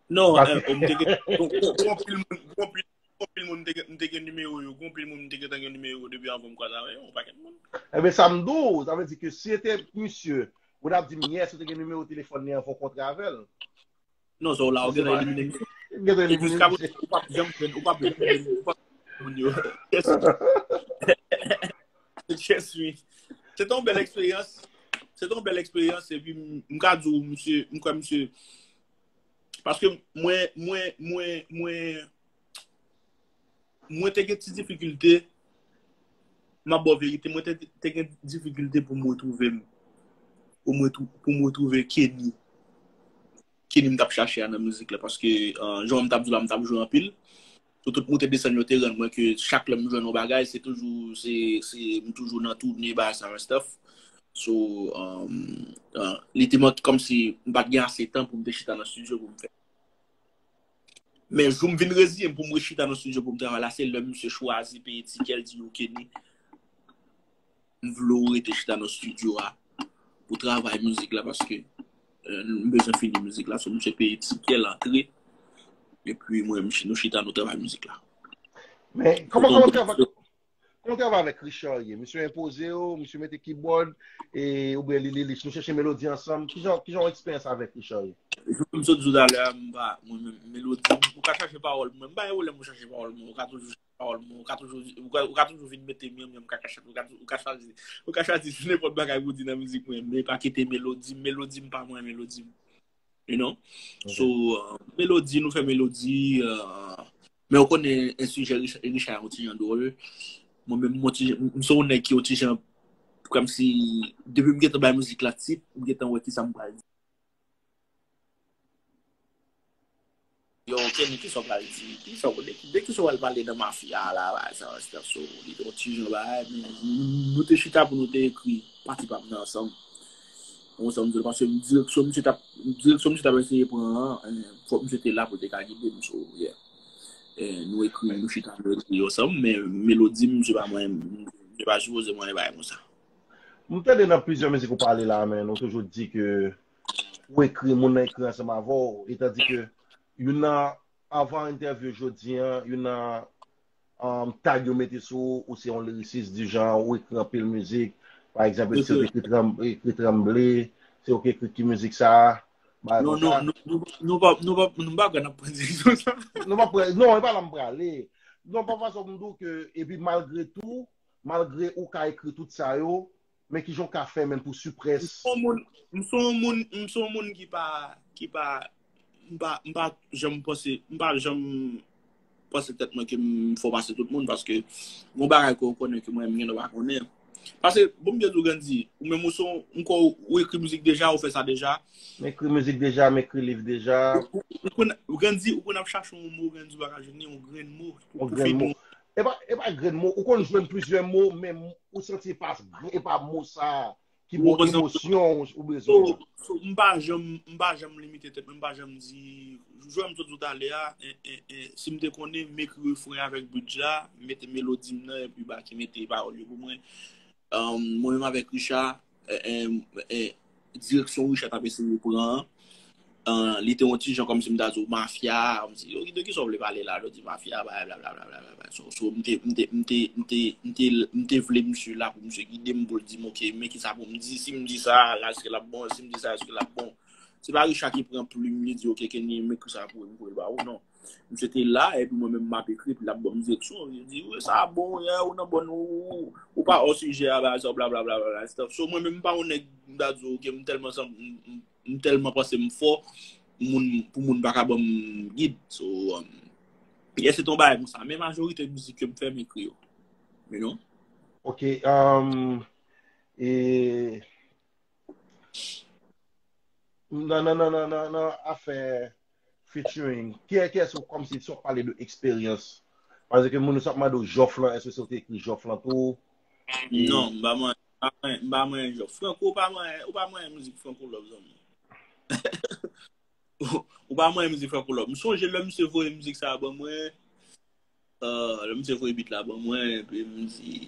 Non, eh, m te gen, gon, gon, gon pil moun, gon pil, gon pil moun m te gen, m te gen nimewo yo, gon pil moun m te gentan gen nimewo yo depi anvan m kwaze avè yo, yon pakèt moun. Ebyen, sa m di w, sa vle di ke si se te misye, ou t ap di m, yes, ou te gen nimewo telefòn li anvan w kontre avè l. Non, so la, ou gentan elimine m. Epi jiska prezan, ou p ap janm jwenn, ou p ap janm jwenn, ou p ap jwenn moun yo. Just me. Se te yon bèl eksperyans. Se te yon bèl eksperyans, epi m, m ka di w, misye, m kwè misye, paske mwen, mwen, mwen, mwen, mwen te gen ti difikilte, m ap ba w verite, mwen te, te gen difikilte pou m retwouve m, pou m retwou-, pou m retwouve Kenny. Kenny m t ap chache a nan mizik la, paske, euh, jan m t ap di w la, m t ap jwe anpil. So, tout moute desann yo te rann mwen ke chak lè m jwenn yon bagay, se toujou, se, se, m toujou nan toune, bagay sa and stuff. So, um, uh, li te manke kòmsi m pa t gen ase tan pou m te chita nan estidyo pou m fè. Men jou m vin reziyen m pou m rechita nan estidyo pou m travay la, se lè misye chwazi peye tikè l, di yo, Kenny, m vle w rete chita nan estidyo a pou travay mizik la, paske, euh, m bezwen fini mizik la, so misye peye tikè l antre, epi mwen, misye, nou chita, nou travay mizik la. Men, kòman, kòman travay, kòman travay avèk Richard ye? Misye enpoze w, misye mete keyboard, e, oubyen li, li, li, nou chèche melodi ansanm? Kijan, kijan eksperyans avèk Richard ye? Jan m sot di w talè a, m pa, mwen menm, melodi, ou ka chache pawòl pou mwen. M pa gen pwoblèm pou chache pawòl mwen. Ou ka toujou chache pawòl mwen. Ou ka toujou, ou ka, ou ka toujou vin mete m, mwen, m ka, ka chache, ou ka, ou ka chwazi, ou ka chwazi nenpòt bagay pou di nan mizik mwen. Men pa kite melodi m. Melodi m pa mwen, melodi m. You know? Ok. So, uh, melodi, nou fè melodi, uh, men ou konnen, en sijè Richard, Richard yon ti jan dwòl. Mwen menm, mwen ti jan, m se yon nèg ki yon ti jan, kòmsi, depi m gentan bay mizik la tit, m gentan wè kisa m pral di. Yo, Kenny, kisa w pral di? Kisa w, de, de kisa w pral pale nan mafya la, bagay sa, stuff, so, li te yon ti jan bagay, men nou, nou te chita pou nou te ekri pati pa m nan ansanm. Ou konprann sa m di w, paske direksyon misye t ap, direksyon misye t ap eseye pran an, eh, fòk misye te la pou l te ka gide m, so, yeah. Eh, nou ekri, nou chita, nou ekri ansanm, men melodi, misye pa mwen, misye pa sipoze mwen bagay konsa. M tande nan plizyè mizik ou pale la, men ou toujou di ke ou ekri, moun nan ekri ansanm avè w, etandi ke youn nan, avan entèvyou jodi an, youn nan, um, tag yo mete sou ou, ou se yon lyricist du genre, ou ekri anpil mizik, pa egzanp, si yo te ekri Tranm-, ekri Tranble, se ou ki ekri ki mizik sa a, bagay konsa. Non, non, nou, nou, nou pa, nou pa, nou pa kwè n ap pran direksyon sa. Nou pa pran, non, e pa la m prale. Non, pa fason m di w ke, epi malgre tou, malgre ou ka ekri tout sa yo, men kijan w ka fè menm pou siprès? M se yon moun, m se yon moun, m se yon moun ki pa, ki pa, m pa, m pa janm panse, m pa janm panse tèt mwen ke m fò pase tout moun, paske gon bagay ke w konnen ke mwen, m gen dwa pa konnen. Paske, bon, m byen di w, Grandy, ou menm ou se yon, m kwè w, ou ekri mizik deja, ou fè sa deja. M ekri mizik deja, m ekri liv deja. Ou, ou, ou konn, Grandy, ou konn ap chache yon mo, Grandy, ou pa ka jwenn li, yon grenn mo pou, pou fini. E pa, e pa grenn mo, ou konn jwenn plizyè mo, men ou santi e pa, e pa mo sa a ki ba w emosyon ou, ou bezwen an. So, so, m pa janm, m pa janm limite tèt mwen, m pa janm di, jan m sot di w talè a, e, e, e, si m te konnen, m ekri refren avèk bridge la, m mete melodi m nan, epi Baky mete pawòl yo pou mwen. Um, mwen menm avèk Richard, e, e, e, direksyon Richard t ap eseye pran an, uh, li te yon ti jan kòmsi m ta di w mafya, kòmsi, yo, de kisa w vle pale la, yo di mafya, bagay, blablabla. So, so, m te, m te, m te, m te, m te, m te vle misye la pou misye gide m, pou l di m, ok, men kisa pou m di, si m di sa, la, èske l ap bon, si m di sa, èske l ap bon. Se pa Richard ki pran plim, li di, ok, Kenny, men kisa pou m voye l ba ou, non. Misye te la, epi mwen menm m ap ekri, epi l ap ban m direksyon. Li di, wi, sa bon, yeah, ou nan bòn, ou, ou, ou pa hors sujet a, bagay sa, blablabla, stuff. So, mwen menm, m pa yon nèg, m ta di, ok, m tèlman sanm, m, m, m tèlman panse m fò, moun, pou moun pa ka ban m gid. So, um, yeah, se te yon bagay konsa. Men majorite mizik ke m fè, m ekri yo. You know? Ok, um, e, nan, nan, nan, nan, nan, nan afè featuring, kiyès, kiyès ou kòmsi si w ap pale de eksperyans? Paske moun yo ap mande w Jòf lan, èske se ou te ekri Jòf lan tou? E non, m pa manyen, m pa manyen, m pa manyen Jòf. Franco, ou pa manyen, ou pa manyen mizik Franco Love, zanmi. Ou pa manyen mizik Franco Love. M sonje lè misye voye mizik sa a ban mwen, euh, lè misye voye beat la ban mwen, epi m di,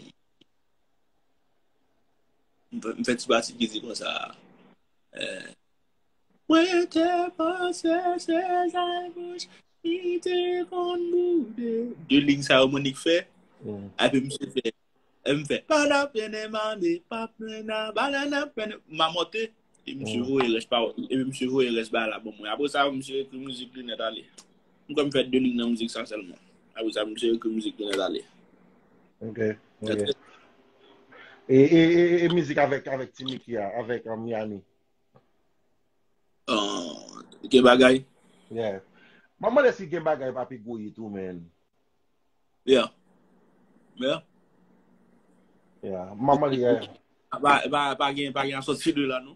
m fè, m fè ti pati ki di konsa, euh, mwen te panse se zay bouch ki te konn boude. De liy sa yo, m annik fè. Mm. Epi misye fè, e m fè, pa la pene mande, pa pena, balana pene, m a monte. E misye voye rès pa, e misye voye rès bagay la ban mwen. Apre sa, misye ekri mizik li nèt ale. M kwè m fè de liy nan mizik sa sèlman. Apre sa, misye ekri mizik li nèt ale. Ok, ok. E, e, e, e mizik avèk, avèk Ti Mickey a, avèk um, Yani. Uh, gen bagay. Yeah. Mwen mande si gen bagay pa pi gwo hit ou, man. Yeah. Yeah. Yeah. Mwen mande, yeah. Pa, pa, pa gen, pa gen asòti de la, non.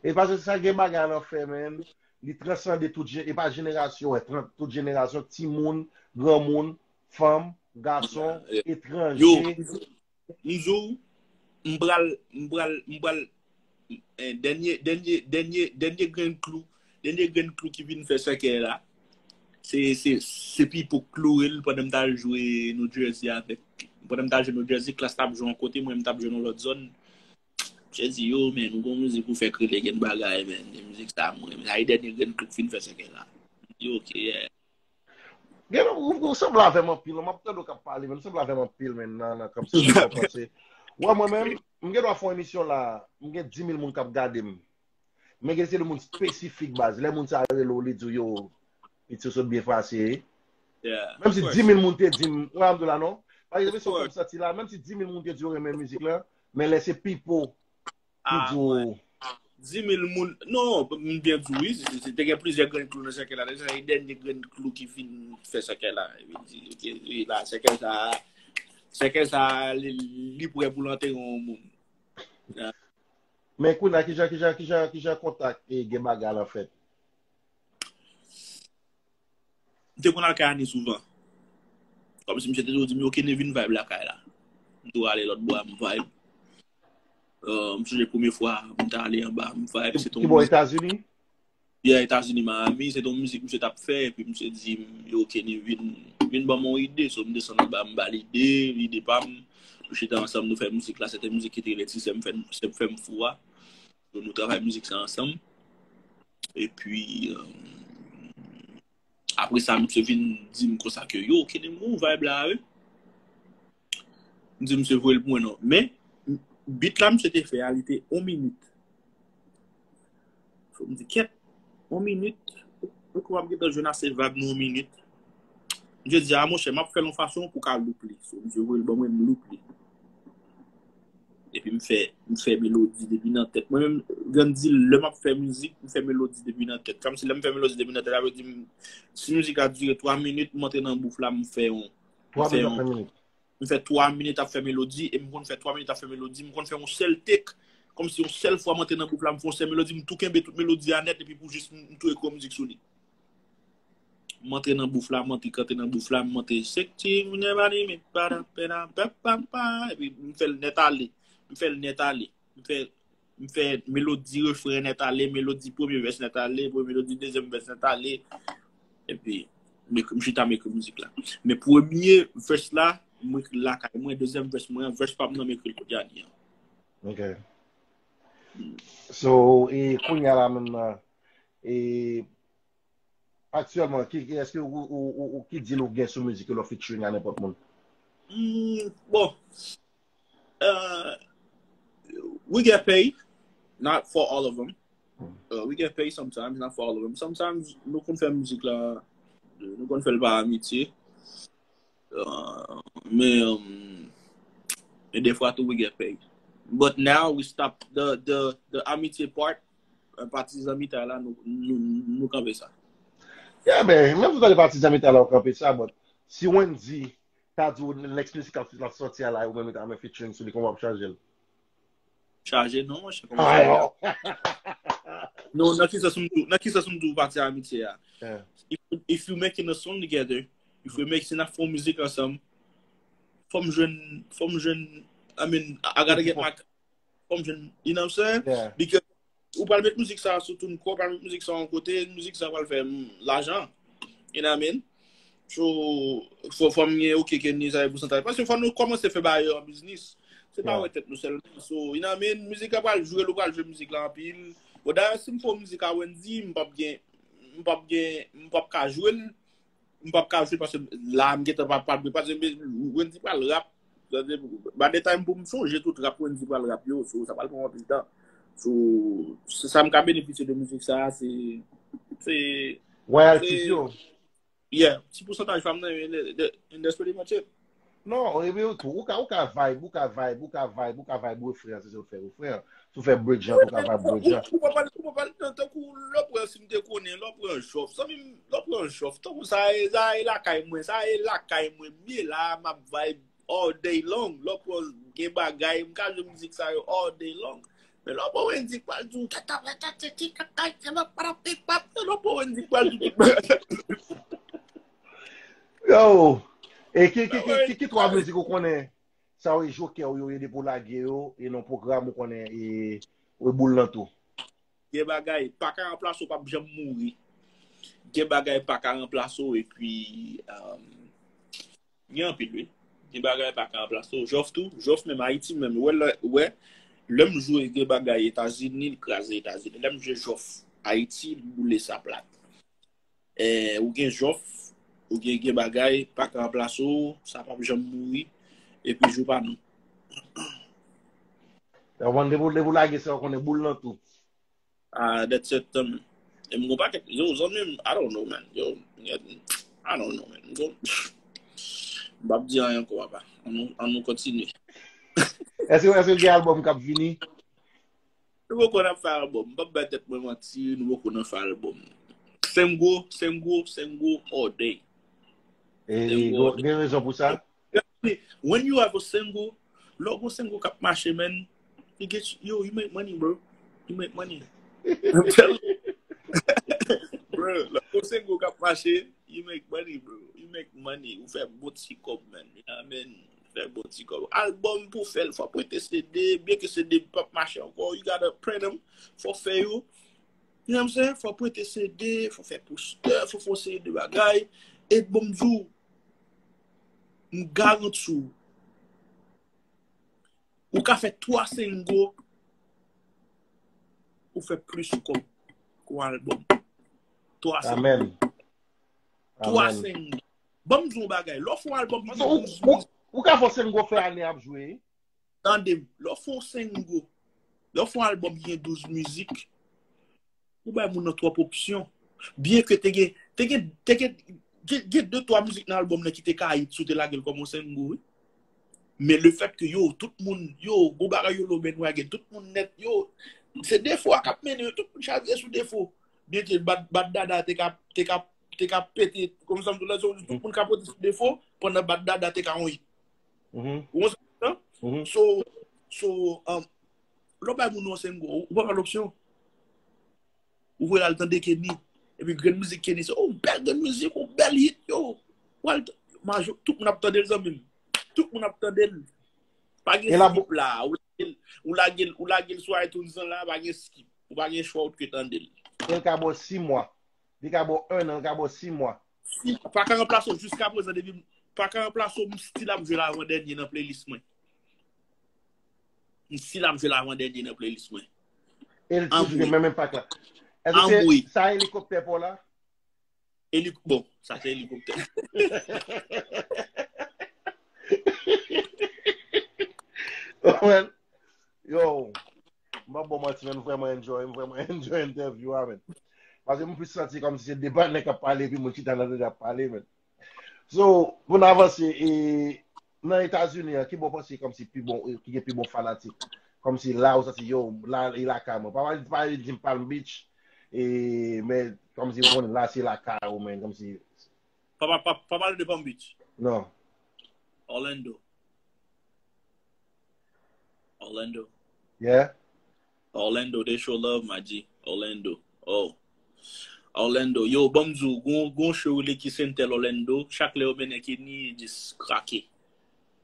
E paske sa gen bagay nan fè, man. Li transande tout, e pa jenerasyon, tout jenerasyon, timoun, granmoun, fanm, gason, etranje. M di w, m pral, m pral, m pral, eh, dènye, dènye, dènye, dènye grenn klou, dènye grenn klou ki vin fè sèkèy la. Se, se, se Pipo k kloure l pandan m t al jwe New Jersey avèk, pandan m t al jwe New Jersey, Klass t ap jwe yon kote, mwen m t ap jwe nan lòt zòn. Misye di, yo, men, nou gon mizik ou fè k rele gen bagay, men, de mizik sa, mwen, sa e dènye grenn klou k fin fè sèkèy la. M di, ok, yeah. Gen ou, ou sanble avè m anpil, m ap tande w k ap pale, men ou sanble avè m anpil, men nan, nan kòmsi sa w panse. Wè, mwen menm, m gen dwa fè yon emisyon la, m gen dis mil moun k ap gade m. Men gen se de moun espesifik, baz. Lè moun sa rele w, li di w, yo, pitit sot byen pase. Menm si dis mil moun te di m, wè, m di w la non. Pa egzanp, se sa m santi la, menm si dis mil moun te di yo renmen mizik la, men lè se Pipo ki di w. Dis mil moun, non, m byen di w, wi, se te gen plizyè grenn klou nan sèkèy la, se dènye grenn klou ki fin fè sèkèy la. Epi di, ok, wi, la, sèkèy sa, sèkèy sa, li, li prè pou l antere yon moun. Men kounye a, kijan, kijan, kijan, kijan kontak e gen bagay la fèt? M te konn al kay Ani souvan. Kòmsi misye te toujou di m, yo, Kenny, vin vibe lakay la. M tou ale lòt bò a, m vibe. Euh, m sonje premye fwa m t ale anba, m vibe. Se te yon mizik. Ki bò, Etazini? Yeah, Etazini, Miami. Se te yon mizik misye t ap fè, epi misye di m, yo, Kenny, vin, vin ban m yon ide. So, m desann anba, m ba l ide, ide pa m. Nou chita ansanm, nou fè mizik la. Se te mizik ki te rele Ti Sè m fè m fou a. So, nou travay mizik sa ansanm. Epi, euh, apre sa, misye vin di m konsa ke, yo, Kenny, m gon vibe la, wi. M di misye voye l pou mwen, non. Men, beat la misye te fè a, li te yon minit. So, m di, kèt, yon minit, mwen kwè m ap gentan jwenn ase vibe nan yon minit. Misye di, a, monchè, m ap fè l yon fason pou w ka loop li. So, misye voye l ban mwen, m loop li. Epi m fè, m fè melodi depi nan tèt. Mwen menm, Grann di, lè m ap fè mizik, m fè melodi depi nan tèt. Kòmsi lè m fè melodi depi nan tèt, sa vle di, m, si mizik la dire twa minit, m antre nan bouf la, m fè yon, m fè yon, m fè twa minit ap fè melodi, e m konn fè twa minit ap fè melodi, m konn fè yon sèl take, kòmsi yon sèl fwa m antre nan bouf la, m fè yon sèl melodi, m tou kenbe tout melodi a nèt, epi pou jis m, m tou ekri yon mizik sou li. M antre nan bouf la, m antre kante nan bouf la, m antre sekti, m antre pa, pa, pa, pa, pa, epi m fè l nèt ale. M fè l nèt ale. M fè, m fè melodi refren nèt ale, melodi premye vès nèt ale, premye melodi dezyèm vès nèt ale. Epi, m ekri, m chita m ekri mizik la. Men premye vès la, m ekri l lakay mwen, dezyèm vès mwen, vès pa m nan m ekri l kounye a li an. Ok. So, e kounye a la menm nan, e aktyèlman, ki, ki, èske ou, ou, ou, ou ki deal ou gen sou mizik yo lè w featuring a nenpòt moun? Mm, bon, uh, we get paid, not for all of them. Uh, we get paid sometimes, not for all of them. Sometimes, nou konn fè mizik la, nou konn fè l pa amitye. Uh, men, um, men defwa tou, we get paid. But now, we stop the, the, the amitye part, uh, pati zanmitay la, nou, nou, nou kanpe sa. Yeah, men, menm si w ta di pati zanmitay la, ou kanpe sa, but si Wendy ta di w next mizik l ap sòti a la, ou menm ou ta renmen featuring sou li, kòman w ap chaje l? Chaje non, monchè, kòman chaje? Non, nan ki sans m di w, nan ki sans m di w pati amitye a? If, if you making a song together, if we make, si n ap fè yon mizik ansanm, fò m jwenn, fò m jwenn, I mean, I gotta get my, fò m jwenn, you know what I'm saying? Because ou pral met mizik sa sou TuneCore, ou pral met mizik sa yon kote, mizik sa pral fè, mm, lajan. You know what I mean? So, fò, fò m gen, ok, Kenny, sa e pousantaj. Paske fò nou kòmanse fè bagay yo an biznis. Se pa wè tèt nou sèlman. So, you know what I mean? Mizik la pral jwe, nou pral jwe mizik la anpil. Bon, dayè, si m fè yon mizik a Wendy, m p ap gen, m p ap gen, m p ap ka jwe l. M p ap ka jwe paske la, m gentan pa, pa, paske Wendy pral rap. By the time pou m sonje tout rap Wendy pral rap yo, so, sa pral pran anpil tan. So, se sa m ka benefisye de mizik sa, se, se, royalties yo. Yeah, ti pousantaj fanm nan, in the, in the pretty much it. Non, epi ou tou, ou ka, ou ka vibe, ou ka vibe, ou ka vibe, ou ka vibe refren an, se ou fè refren an. Si ou fè bridge an, ou ka vibe bridge an. Ou pa pale, ou pa pale nan tankou lè pran si m te konnen, lè pran jòf. Zanmi m, lè pran jòf. Tankou sa, e, sa e lakay mwen, sa e lakay mwen. M ye la, m ap vibe all day long. Lè pran gen bagay, m ka jwe mizik sa yo all day long. Men lè pran Wendy k pral di w tata tata tete kaka tata para pipap, lè pran Wendy k pral di w tout bagay. Yo, e ki, ki, ki, ki, ki twa mizik ou konnen? Sa yo e jokè ou yo ye depi w lage yo, e nan pwogram ou konnen e, ou e boul nan tou. Gen bagay, pa ka ranplase w, p ap janm mouri. Gen bagay, pa ka ranplase w, epi um, gen anpil, wi. Gen bagay, pa ka ranplase w. Jòf tou, jòf menm, Ayiti menm, wè, lè, wè, lè m jwe gen bagay Etazini, l kraze Etazini. Lè m jwe jòf Ayiti, l boule sa plat. Eh, ou gen jòf, ou gen, gen bagay, pa ka ranplase w, sa p ap janm mouri, epi jou pa nou. Lè w konn depi w, depi w lage sa, ou konnen boul nan tou. Ah, that's it, um, e m gon pakèt, yo, zanmi m, I don't know, man. Yo, I don't know, man. M gon, m p ap di anyen ankò, papa. An nou, an nou kontinye. Èske, èske gen albòm k ap vini? Nou poko nan fè albòm. M p ap bay tèt mwen manti, nou poko nan fè albòm. Sengo, Sengo, Sengo, all day. E gen rezon pou sa? When you have a single, lè w gon single k ap mache, man, you get, yo, you make money, bro. You make money. I'm telling you. Bro, lè w gon single k ap mache, you make money, bro. You make money. Ou fè bon ti kòb, man. You know what I mean? Fè bon ti kòb. Albòm pou fè l, fò prente C D, byen ke C D p ap mache ankò, you gotta print them, fò fè yo. You know what I'm saying? Fò prente C D, fò fè poster, fò fè yon seri de bagay. E bon, m di w, m garanti w, ou ka fè twa single, ou fè plis kòb ke yon albòm. Twa single. Amen. Twa Amen. Single. Ban m di w yon bagay. Lè w fè yon albòm ki gen Ou, douz ou, ou ka fè single fè ane ap jwe. Tande m, lè w fè yon single, lè w fè yon albòm ki gen douz mizik, ou bay moun nan twòp opsyon. Byen ke te gen, te gen, te gen, gen, gen de twa mizik nan albòm nan ki te ka hit si w te lage l kòm yon single, wi. Men le fèt ke yo, tout moun, yo, gon bagay yo low bandwagon, tout moun nèt, yo, se defo a k ap mennen yo, tout moun chaje sou defo. Byen ke Bat, Bat Dada te ka, te ka, te ka pete, kòm sa m di w la, tout moun ka pete sou defo, pandan Bat Dada te ka yon hit. Mhm. Ou konn sa m di w la? Mhm. So, so, um, lè w bay moun nan yon single, ou pa ba l opsyon. Ou voye l al tande Kenny. Epi grenn mizik Kenny, se, oh, bèl grenn mizik, oh, bèl hit, yo. Ou al t-, majo, tout moun ap tande l, zanmi m. Tout moun ap tande l. Pa gen E la, skip la. Ou lage l, ou lage l, ou lage l sou iTunes lan la, pa gen skip. Ou pa gen chwa ou ke tande l. E l ka ba w sis mwa. Li ka ba w en an, li ka ba w sis mwa. Si, pa ka ranplase w jiska prezan depi, pa ka ranplase w, m still ap jwe l avan dènye nan playlist mwen. M still ap jwe l avan dènye nan playlist mwen. E l toujou gen menm enpak la. Èske se sa helikoptè pa w la? Eli-, bon, sa se helikoptè. Man, yo, m pa ba w manti, man, m vrèman enjoy, m vrèman enjoy entèvyou a, man. Paske m plis santi kòmsi se de patnè k ap pale, epi moun chita nan tande ap pale, man. So, pou n avanse, e, nan Etazini an, ki bò w panse kòmsi pi bon, ki gen pi bon fanatik? Kòmsi la ou santi, yo, la, e lakay mwen. Pa pale, pa pale di m Palm Beach, e, men kòmsi ou konnen la se lakay ou, men kòmsi Pa, pa, pa, pa pale de Palm Beach. Non. Orlando. Orlando. Yeah. Orlando, they show love, my G. Orlando. Oh. Orlando. Yo, ban m di w, gon, gon show rele ki Sentel Orlando. Chak lè yo mennen Kenny, just krake.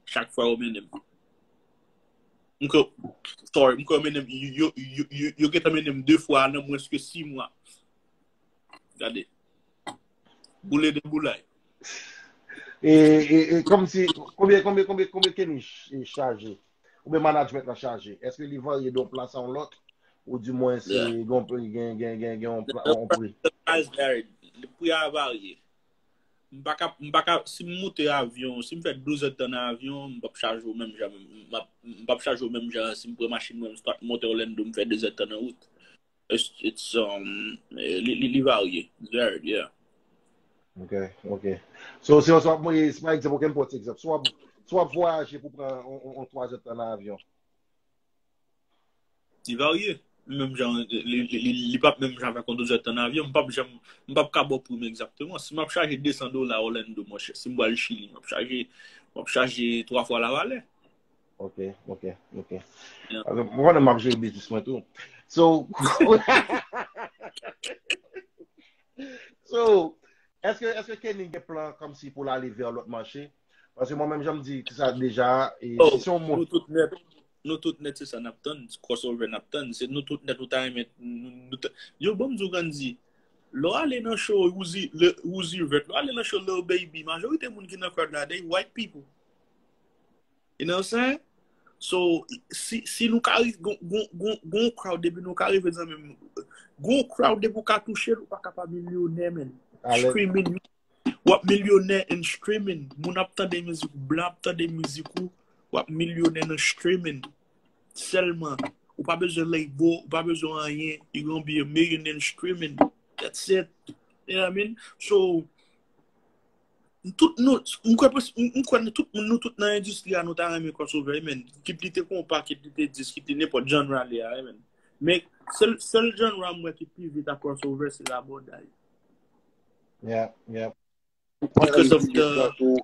Chak fwa yo mennen m. M kwè, sorry, m kwè yo mennen m, yo, yo, yo, yo, yo gentan mennen m de fwa nan mwens ke sis mwa. Gade. Boule de boulay. E, e, e kòmsi, konbyen, konbyen, konbyen, konbyen Kenny ch-, e chaje? Oubyen management la chaje? Èske li varye de yon plas a yon lòt? Ou di mwen se Yeah. Gen, gen, gen, gen, gen yon pla-, yon pri? Price varied. Pri a varye. M pa ka, m pa ka, si m moute avyon, si m fè douz èdtan nan avyon, m p ap chaje w menm jan, m ap, m p ap chaje w menm jan si m pran machin mwen, m start monte Orlando, m fè de zèdtan nan wout. It's, it's, um, li, li, li varye. It's varied, yeah. Ok, ok. So, si w ap voye, pa egzanp, ok, m pran ti egzanp. Si w ap, si w ap vwayaje pou pran on, on, on twa zè tan nan avyon. Li varye. Menm jan, li, li, li, li p ap menm jan avèk on de zè tan nan avyon. M p ap janm, m p ap ka ba w pri m egzakteman. Si m ap chaje de san dola Orlando, monchè, si m pral Chili, m ap chaje, m ap chaje twa fwa lavalè. Ok, ok, ok. Yeah. Alò, mwen konnen m ap jere biznis mwen tou. So, so, èske, èske Kenny gen plan kòmsi pou l ale vè lòt mache? Paske mwen menm, jan m di sa deja, e, oh, si se yon moun. Nou tout nèt, nou tout nèt, se sa n ap tann, crossover n ap tann. Se nou tout nèt, nou ta renmen, nou, nou ta, yo, ban m di w, Grandy, lè w ale nan show Uzi, le, Uzi Vert, lè w ale nan show Lil Baby, majorite moun ki nan crowd la, they white people. You know what I'm saying? So, si, si nou ka ri-, gon, gon, gon, gon crowd depi nou ka rive nan menm, gon crowd depi w ka touche l, ou pa ka pa milyonè, man. Streaming, w ap milyonè in streaming. Moun ap tande mizik ou, blan ap tande mizik ou, w ap milyonè nan streaming. Sèlman. Ou pa bezwen label, ou pa bezwen anyen. You gonna be a millionaire in streaming. That's it. You know what I mean? So, tout nou, m kwè, m, m kwè nou tout, nou tout nan endistri a, nou ta renmen crossover, man. Kit li te konpa, kit li te dis, kit li nenpòt genre li a, man. Men, sèl, sèl genre m wè ki pi vit a crossover, se rabòday. Yeah, yeah. Because of the tempo,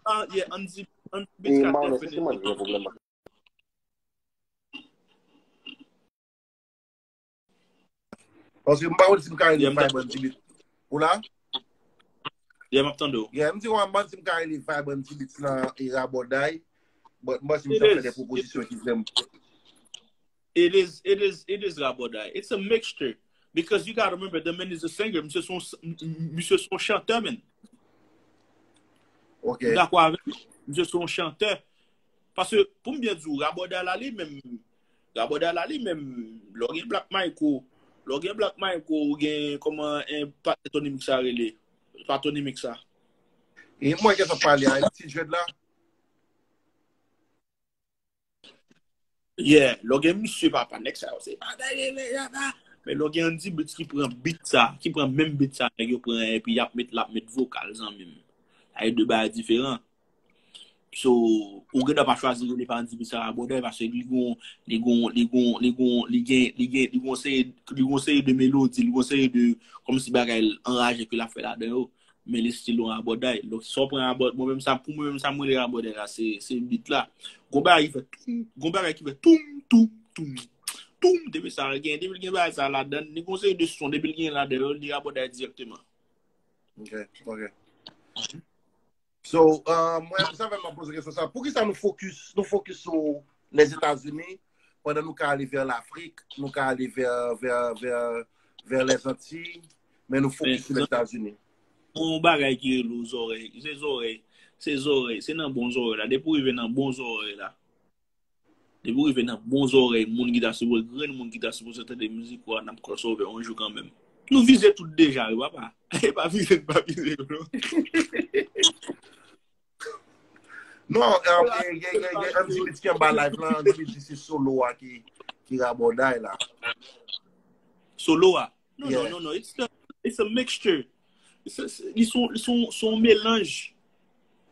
ah, yeah, Andy, Andy Beats got definitely. Paske m pa konn si m ka rele vibe Andy Beats. Ou la? Yeah, m ap tande w. Yeah, m di w, m pa konn si m ka rele vibe Andy Beats nan e rabòday, but m panse m ta fè de pwopozisyon ki vrèman. It is, it is, it is rabòday. It's a mixture. Because you gotta remember, the man is a singer. Misye se yon, misye se yon chantè, man. Ok. Ou dakò avè m? Misye se yon chantè. Paske, pou m byen di w, rabòday la li menm, rabòday la li menm, lè w gen Black Michael, lè w gen Black Michael, ou gen kòman en patnè Tony Mix sa rele? Pa Tony Mix sa. E mwen ki sa pale a, ti dread la? Yeah, lè w gen misye papa, nèg sa yo se papa, men lè w gen Andy Beats ki pran beat sa, ki pran menm beat sa, nèg yo pran epi y ap met, l ap met vokal, zanmi m. Sa e de bagay diferan. So, ou gen dwa pa chwazi rele pa Andy Beats sa rabòday, paske li gon, li gon, li gon, li gon, li gen, li gen, li gon seri, li gon seri de melodi, li gon seri de, kòmsi bagay anraje ke l ap fè ladan yo. Men li still yon rabòday. Donk, sa w pran rabòday, mwen menm sa, pou mwen menm sa mwen rele rabòday la, se, se beat la. Gon bagay ki fè toum, gon bagay ki fè toum, toum, toum, toum, depi sa gen, depi l gen bagay sa ladan, li gon seri de son, depi l gen ladan yo, li rabòday dirèkteman. Ok, ok. So, uh, mwen, sa fè m ap poze kesyon sa. Poukisa nou fokis, nou fokis sou Lèzetazini, pandan nou ka ale vè Lafrik, nou ka ale vè, vè, vè, vè Lèzantiy, men nou fokis sou Lèzetazini? Yon bagay ki rele w zòrèy. Se zòrèy. Se zòrèy. Se nan bon zòrèy la. Depi w rive nan bon zòrèy la. Depi w rive nan bon zòrèy, moun ki ta sipoze, grenn moun ki ta sipoze tande mizik ou a, n ap crossover yon jou kanmenm. Nou vize tout deja, wi, papa. E pa vize, n pa vize, non. Non, e, e, gen, gen, gen Andy Beats ki anba live lan, Andy Beats di se solo a ki, ki rabòday la. Solo a? Non, non, non, non. It's the, it's a mixture. Se, se, li se yon, li se yon, se yon melanj.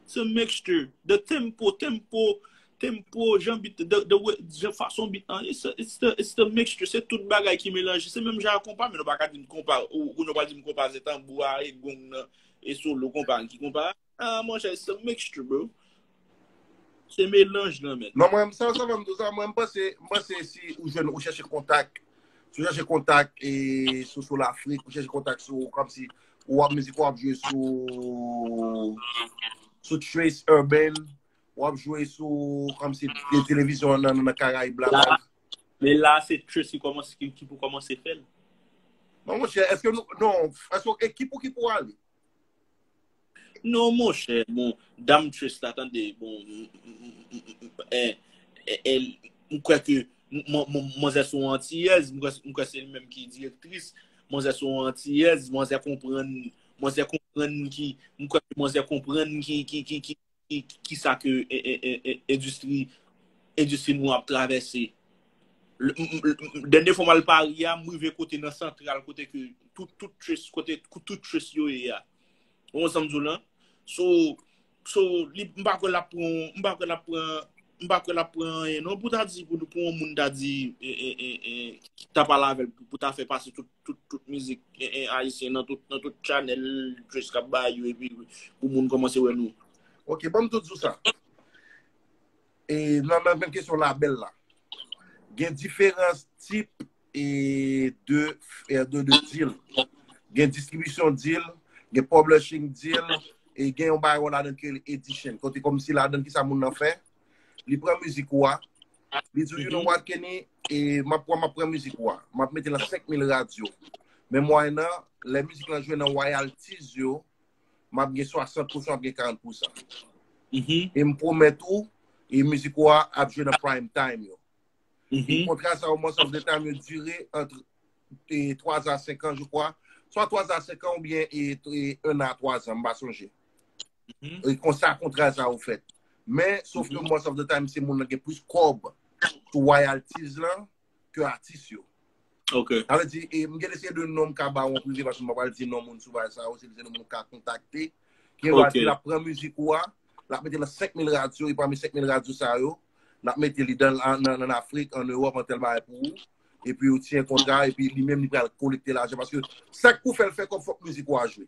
Se yon mixture. The tempo, tempo, tempo, jan beat, the, the way, jan fason beat an, it's a, it's the, it's the mixture. Se tout bagay ki melanje. Se menm jan ak konpa, men nou pa ka di m konpa, ou, ou nou pa di m konpa, se tanbou a, e gong nan, e solo konpa, ki konpa. Ah, monchè, it's a mixture, bro. Se melanj lan, man. Non, mwen, sa, sa fè m di w sa, mwen, m panse, m panse si ou jwenn, ou chèche kontak, si ou chèche kontak, e, sou, sou Lafrik, ou chèche kontak sou, kòmsi, ou ap mizik, ou ap jwe sou, sou Trace Urban, ou ap jwe sou, kòmsi, de televizyon nan, nan, nan Karayib la. La, men la, se Trace ki kòmanse, ki, ki pou kòmanse fè l. Non, monchè, èske nou, non, èske, e ki pou, ki pou ale? Non, monchè, bon, dam Trace la, tande, bon, m, m, m, m, m, eh, eh, eh, m kwè ke m, m, m, manzè se yon antiyèz, m kwè, m kwè se li menm ki direktris, manzè se yon antiyèz, manzè konprann, manzè konprann ki, m kwè ke manzè konprann ki, ki, ki, ki, ki, ki sa ke, eh, eh, eh, eh, endistri, endistri nou ap travèse. Dènye fwa m al Pari a, m rive kote nan Santral, kote ke tout, tout church, kote tout church yo ye a. Ou konprann sa m di w lan? So, so li, m pa kwè l ap pran, m pa kwè l ap pran, m pa kwè l ap pran anyen non pou ta di, pou, pou yon moun ta di, e, e, e, e, ta pale avè l, pou ta fè pase tout, tout, tout mizik e, e, ayisyen nan tout, nan tout chanèl, just k ap bay yo, epi pou moun kòmanse wè nou. Ok, ban m tou di w sa. E nan, nan menm kesyon labèl la, gen diferans tip e de, e de, de deal. Gen distribisyon deal, gen publishing deal, e gen yon bagay ladan ki rele edition. Kote kòmsi ladan ki sa moun nan fè, li pran mizik ou a, li di, you know what, Kenny, e m ap pran, m ap pran mizik ou a, m ap mete l nan senk mil radyo. Men mwayen nan, lè mizik lan jwe nan royalties yo, m ap gen swasant pousan, m ap gen karant pousan. E m pwomèt ou, e mizik ou a ap jwe nan prime time yo. E kontra sa yo, most of the time, yo dire ant e, twa a senk an, je crois. Swa twa a senk an oubyen e, e, un an a twa zan, m pa sonje. E konsa kontra sa yo fèt. Men, sof ke most of the time, se moun nan gen plis kòb sou royalties lan ke atis yo. Ok. Sa vle di, e, m gen eseye de non m ka ba w an prive, paske m pa pral di non moun sou bagay sa yo, se, se non moun ka kontakte. Ki gen dwa di l ap pran mizik ou a, l ap mete nan senk mil radyo, e pami senk mil radyo sa yo, l ap mete li nan, nan, nan Afrik, an Ewòp, an tèl bagay pou ou. Epi ou siyen kontra, epi li menm li pral kolekte lajan. Paske sa k pou fè l fè kòb, fòk mizik ou a jwe.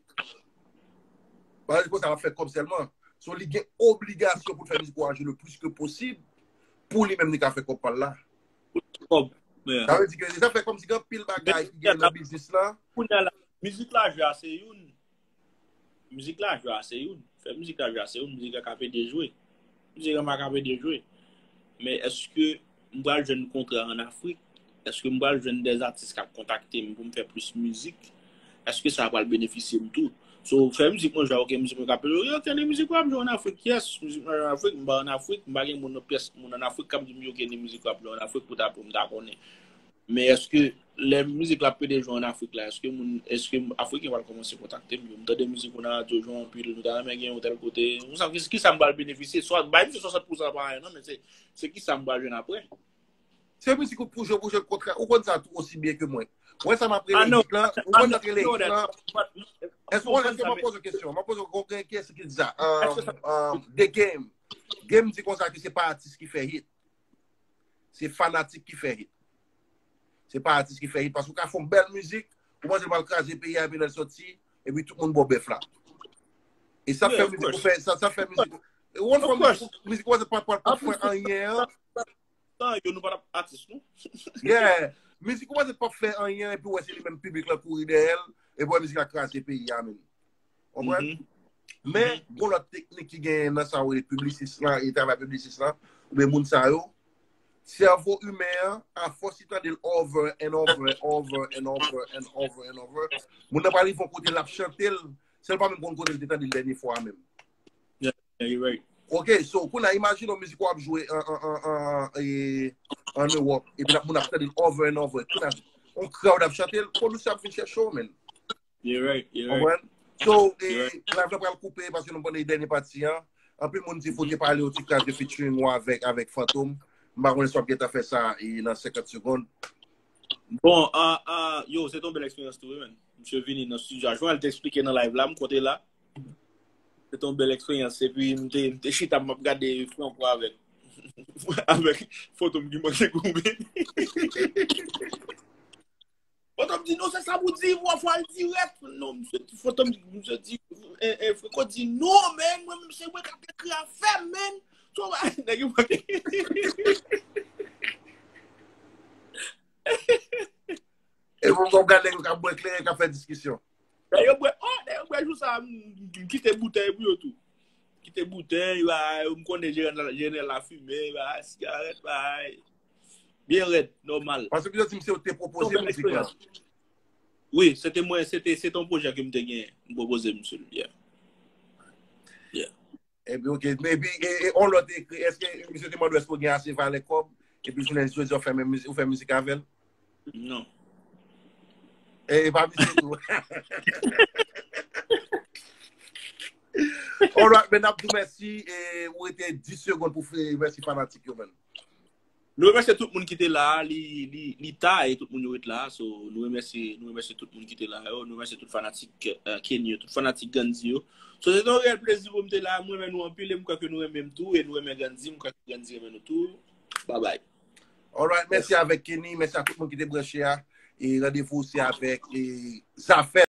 Bagay konsa l ap fè kòb sèlman. So li gen obligasyon pou l fè mizik ou a jwe le plis ke posib pou li menm li ka fè kòb pa l la. Kòb. Yeah. Sa vle di ke sa fè kòmsi gen anpil bagay ki gen nan biznis lan. Kounye a la, mizik la jwe a se youn. Mizik la jwe a se youn. Fè mizik la jwe a se youn. Mizik la ka pede jwe. Mizik la pa ka pede jwe. Men èske m pral jwenn kontra an Afrik? Èske m pral jwenn dè atis k ap kontakte m pou m fè plis mizik? Èske sa pral benefisye m tou? So, fè mizik mwen jwe a, ok, mizik mwen ka pede jwe, ok, mizik ou ap jwe an Afrik, yes, mizik mwen jwe an Afrik, m pa an Afrik, m pa gen moun nan pyès moun an Afrik k ap di m, ok, mizik ou ap jwe an Afrik pou ta, pou m ta konnen. Men èske lè mizik la ap pede jwe an Afrik la, èske moun, èske Afriken pral kòmanse kontakte m? Yo, m tande mizik ou nan radyo jwe anpil, nou ta renmen gen yon tèl kote. Ou sa, ki, ki sa m pral benefisye? Swa, bay misye swasant pousan pa anyen non, men se, se ki sa m pral jwenn apre? Se mizik ou pou jwe, pou jwe kontra. Ou konn sa tou osi byen ke mwen. Ou wè sa m ap rele hit lan? Ou konn sa k rele hit lan? Èske ou konn, èske m ap poze w kesyon? M ap poze w, gen kiyès ki di sa? The Game. Game di konsa ke se pa atis ki fè hit. Se fanatik ki fè hit. Se pa atis ki fè hit. Paske ou ka fè yon bèl mizik, ou panse l pral kraze peyi a, epi lè l soti, epi tout moun ba w bèf la. E sa fè mizik ou fè, sa, sa fè mizik ou. Ou konn fè mizik, mizik ou panse pa, pa, pa fè anyen an. San yo, nou pa t ap atis, non? Yeah. Mizik ou panse pa fè anyen, epi w wè se li menm piblik la kouri dèyè l, epi w wè mizik la kraze peyi a menm. Konprann? Men, gon lòt teknik ki genyen nan sa yo rele piblisis lan, e travay piblisis lan, oubyen moun sa yo, sèvo imen an, afòs li tande l over and over and over and over and over and over, moun nan pral rive yon kote l ap chante l, san l pa menm konn kote l te tande l dènye fwa a menm. Yeah, you're right. Ok, so, kounye a, imajine yon mizik w ap jwe an, an, an, an, e, an Ewòp, epi l ap, moun ap tande l over and over. Kounye a, yon crowd ap chante l, polis yo ap vin chèche w, menn. You're right, you're right. Konprann? So, e, live la pral koupe paske nou konnen dènye pati an. Anpil moun di fout te pale yon ti kras de featuring ou avèk, avèk Fantom. M pa konnen si w ap gentan fè sa e, nan senkant segonn. Bon, ah, ah, yo, se te yon bèl eksperyans tou, wi, menn. Misye vini nan studio a. Jan l te eksplike nan live la, m kote la. Se te yon bèl eksperyans. Epi m te, m te chita, m ap gade Franco avèk, avèk foto m ki manke goumen. Foto m di, non, se sa pou di, w ap fè l dirèk. Non, misye, foto m, misye di, e, e, Franco di, non, men, mwen menm, se mwen k ap ekri afè m, men. So, nèg yo manke. E pou m gade nèg yo k ap bwè kleren, k ap fè diskisyon. Dayè bwè, oh, dayè bwè jou sa, m kite boutèy pou yo tou. Kite boutèy, bay, m konnen jeran, jeran lafimen, bay, sigarèt, bay. Byen rèd, nòmal. Paske yo di m se ou te pwopoze mizik la. Wi, se te mwen, se te, se te yon pwojè ke m te genyen. M pwopoze misye l, yeah. Yeah. Epi, ok. Epi, e, e, on lòt ekri, èske misye te mande w èske w gen ase valè kòb? Epi, jounen jodi a, ou fè menm mizik, ou fè mizik avè l? Non. E, e pa misye tou. Alright, men n ap di w mèsi, e, ou rete dis segonn pou fè mèsi fanatik yo, menn. Nou remèsye tout moun ki te la, li, li, li ta e tout moun yo ret la. So, nou remèsye, nou remèsye tout moun ki te la yo, nou remèsye tout fanatik uh, Kenny yo, tout fanatik Gandhi yo. So, se te yon reyèl plezi pou m te la, mwen renmen nou anpil, e m kwè ke nou renmen m tou, e nou renmen Gandhi, m kwè ke Gandhi renmen nou tou. Bye bye. Alright, mèsi avèk Kenny, mèsi a tout moun ki te branche a. E randevou se avèk e, Zafè.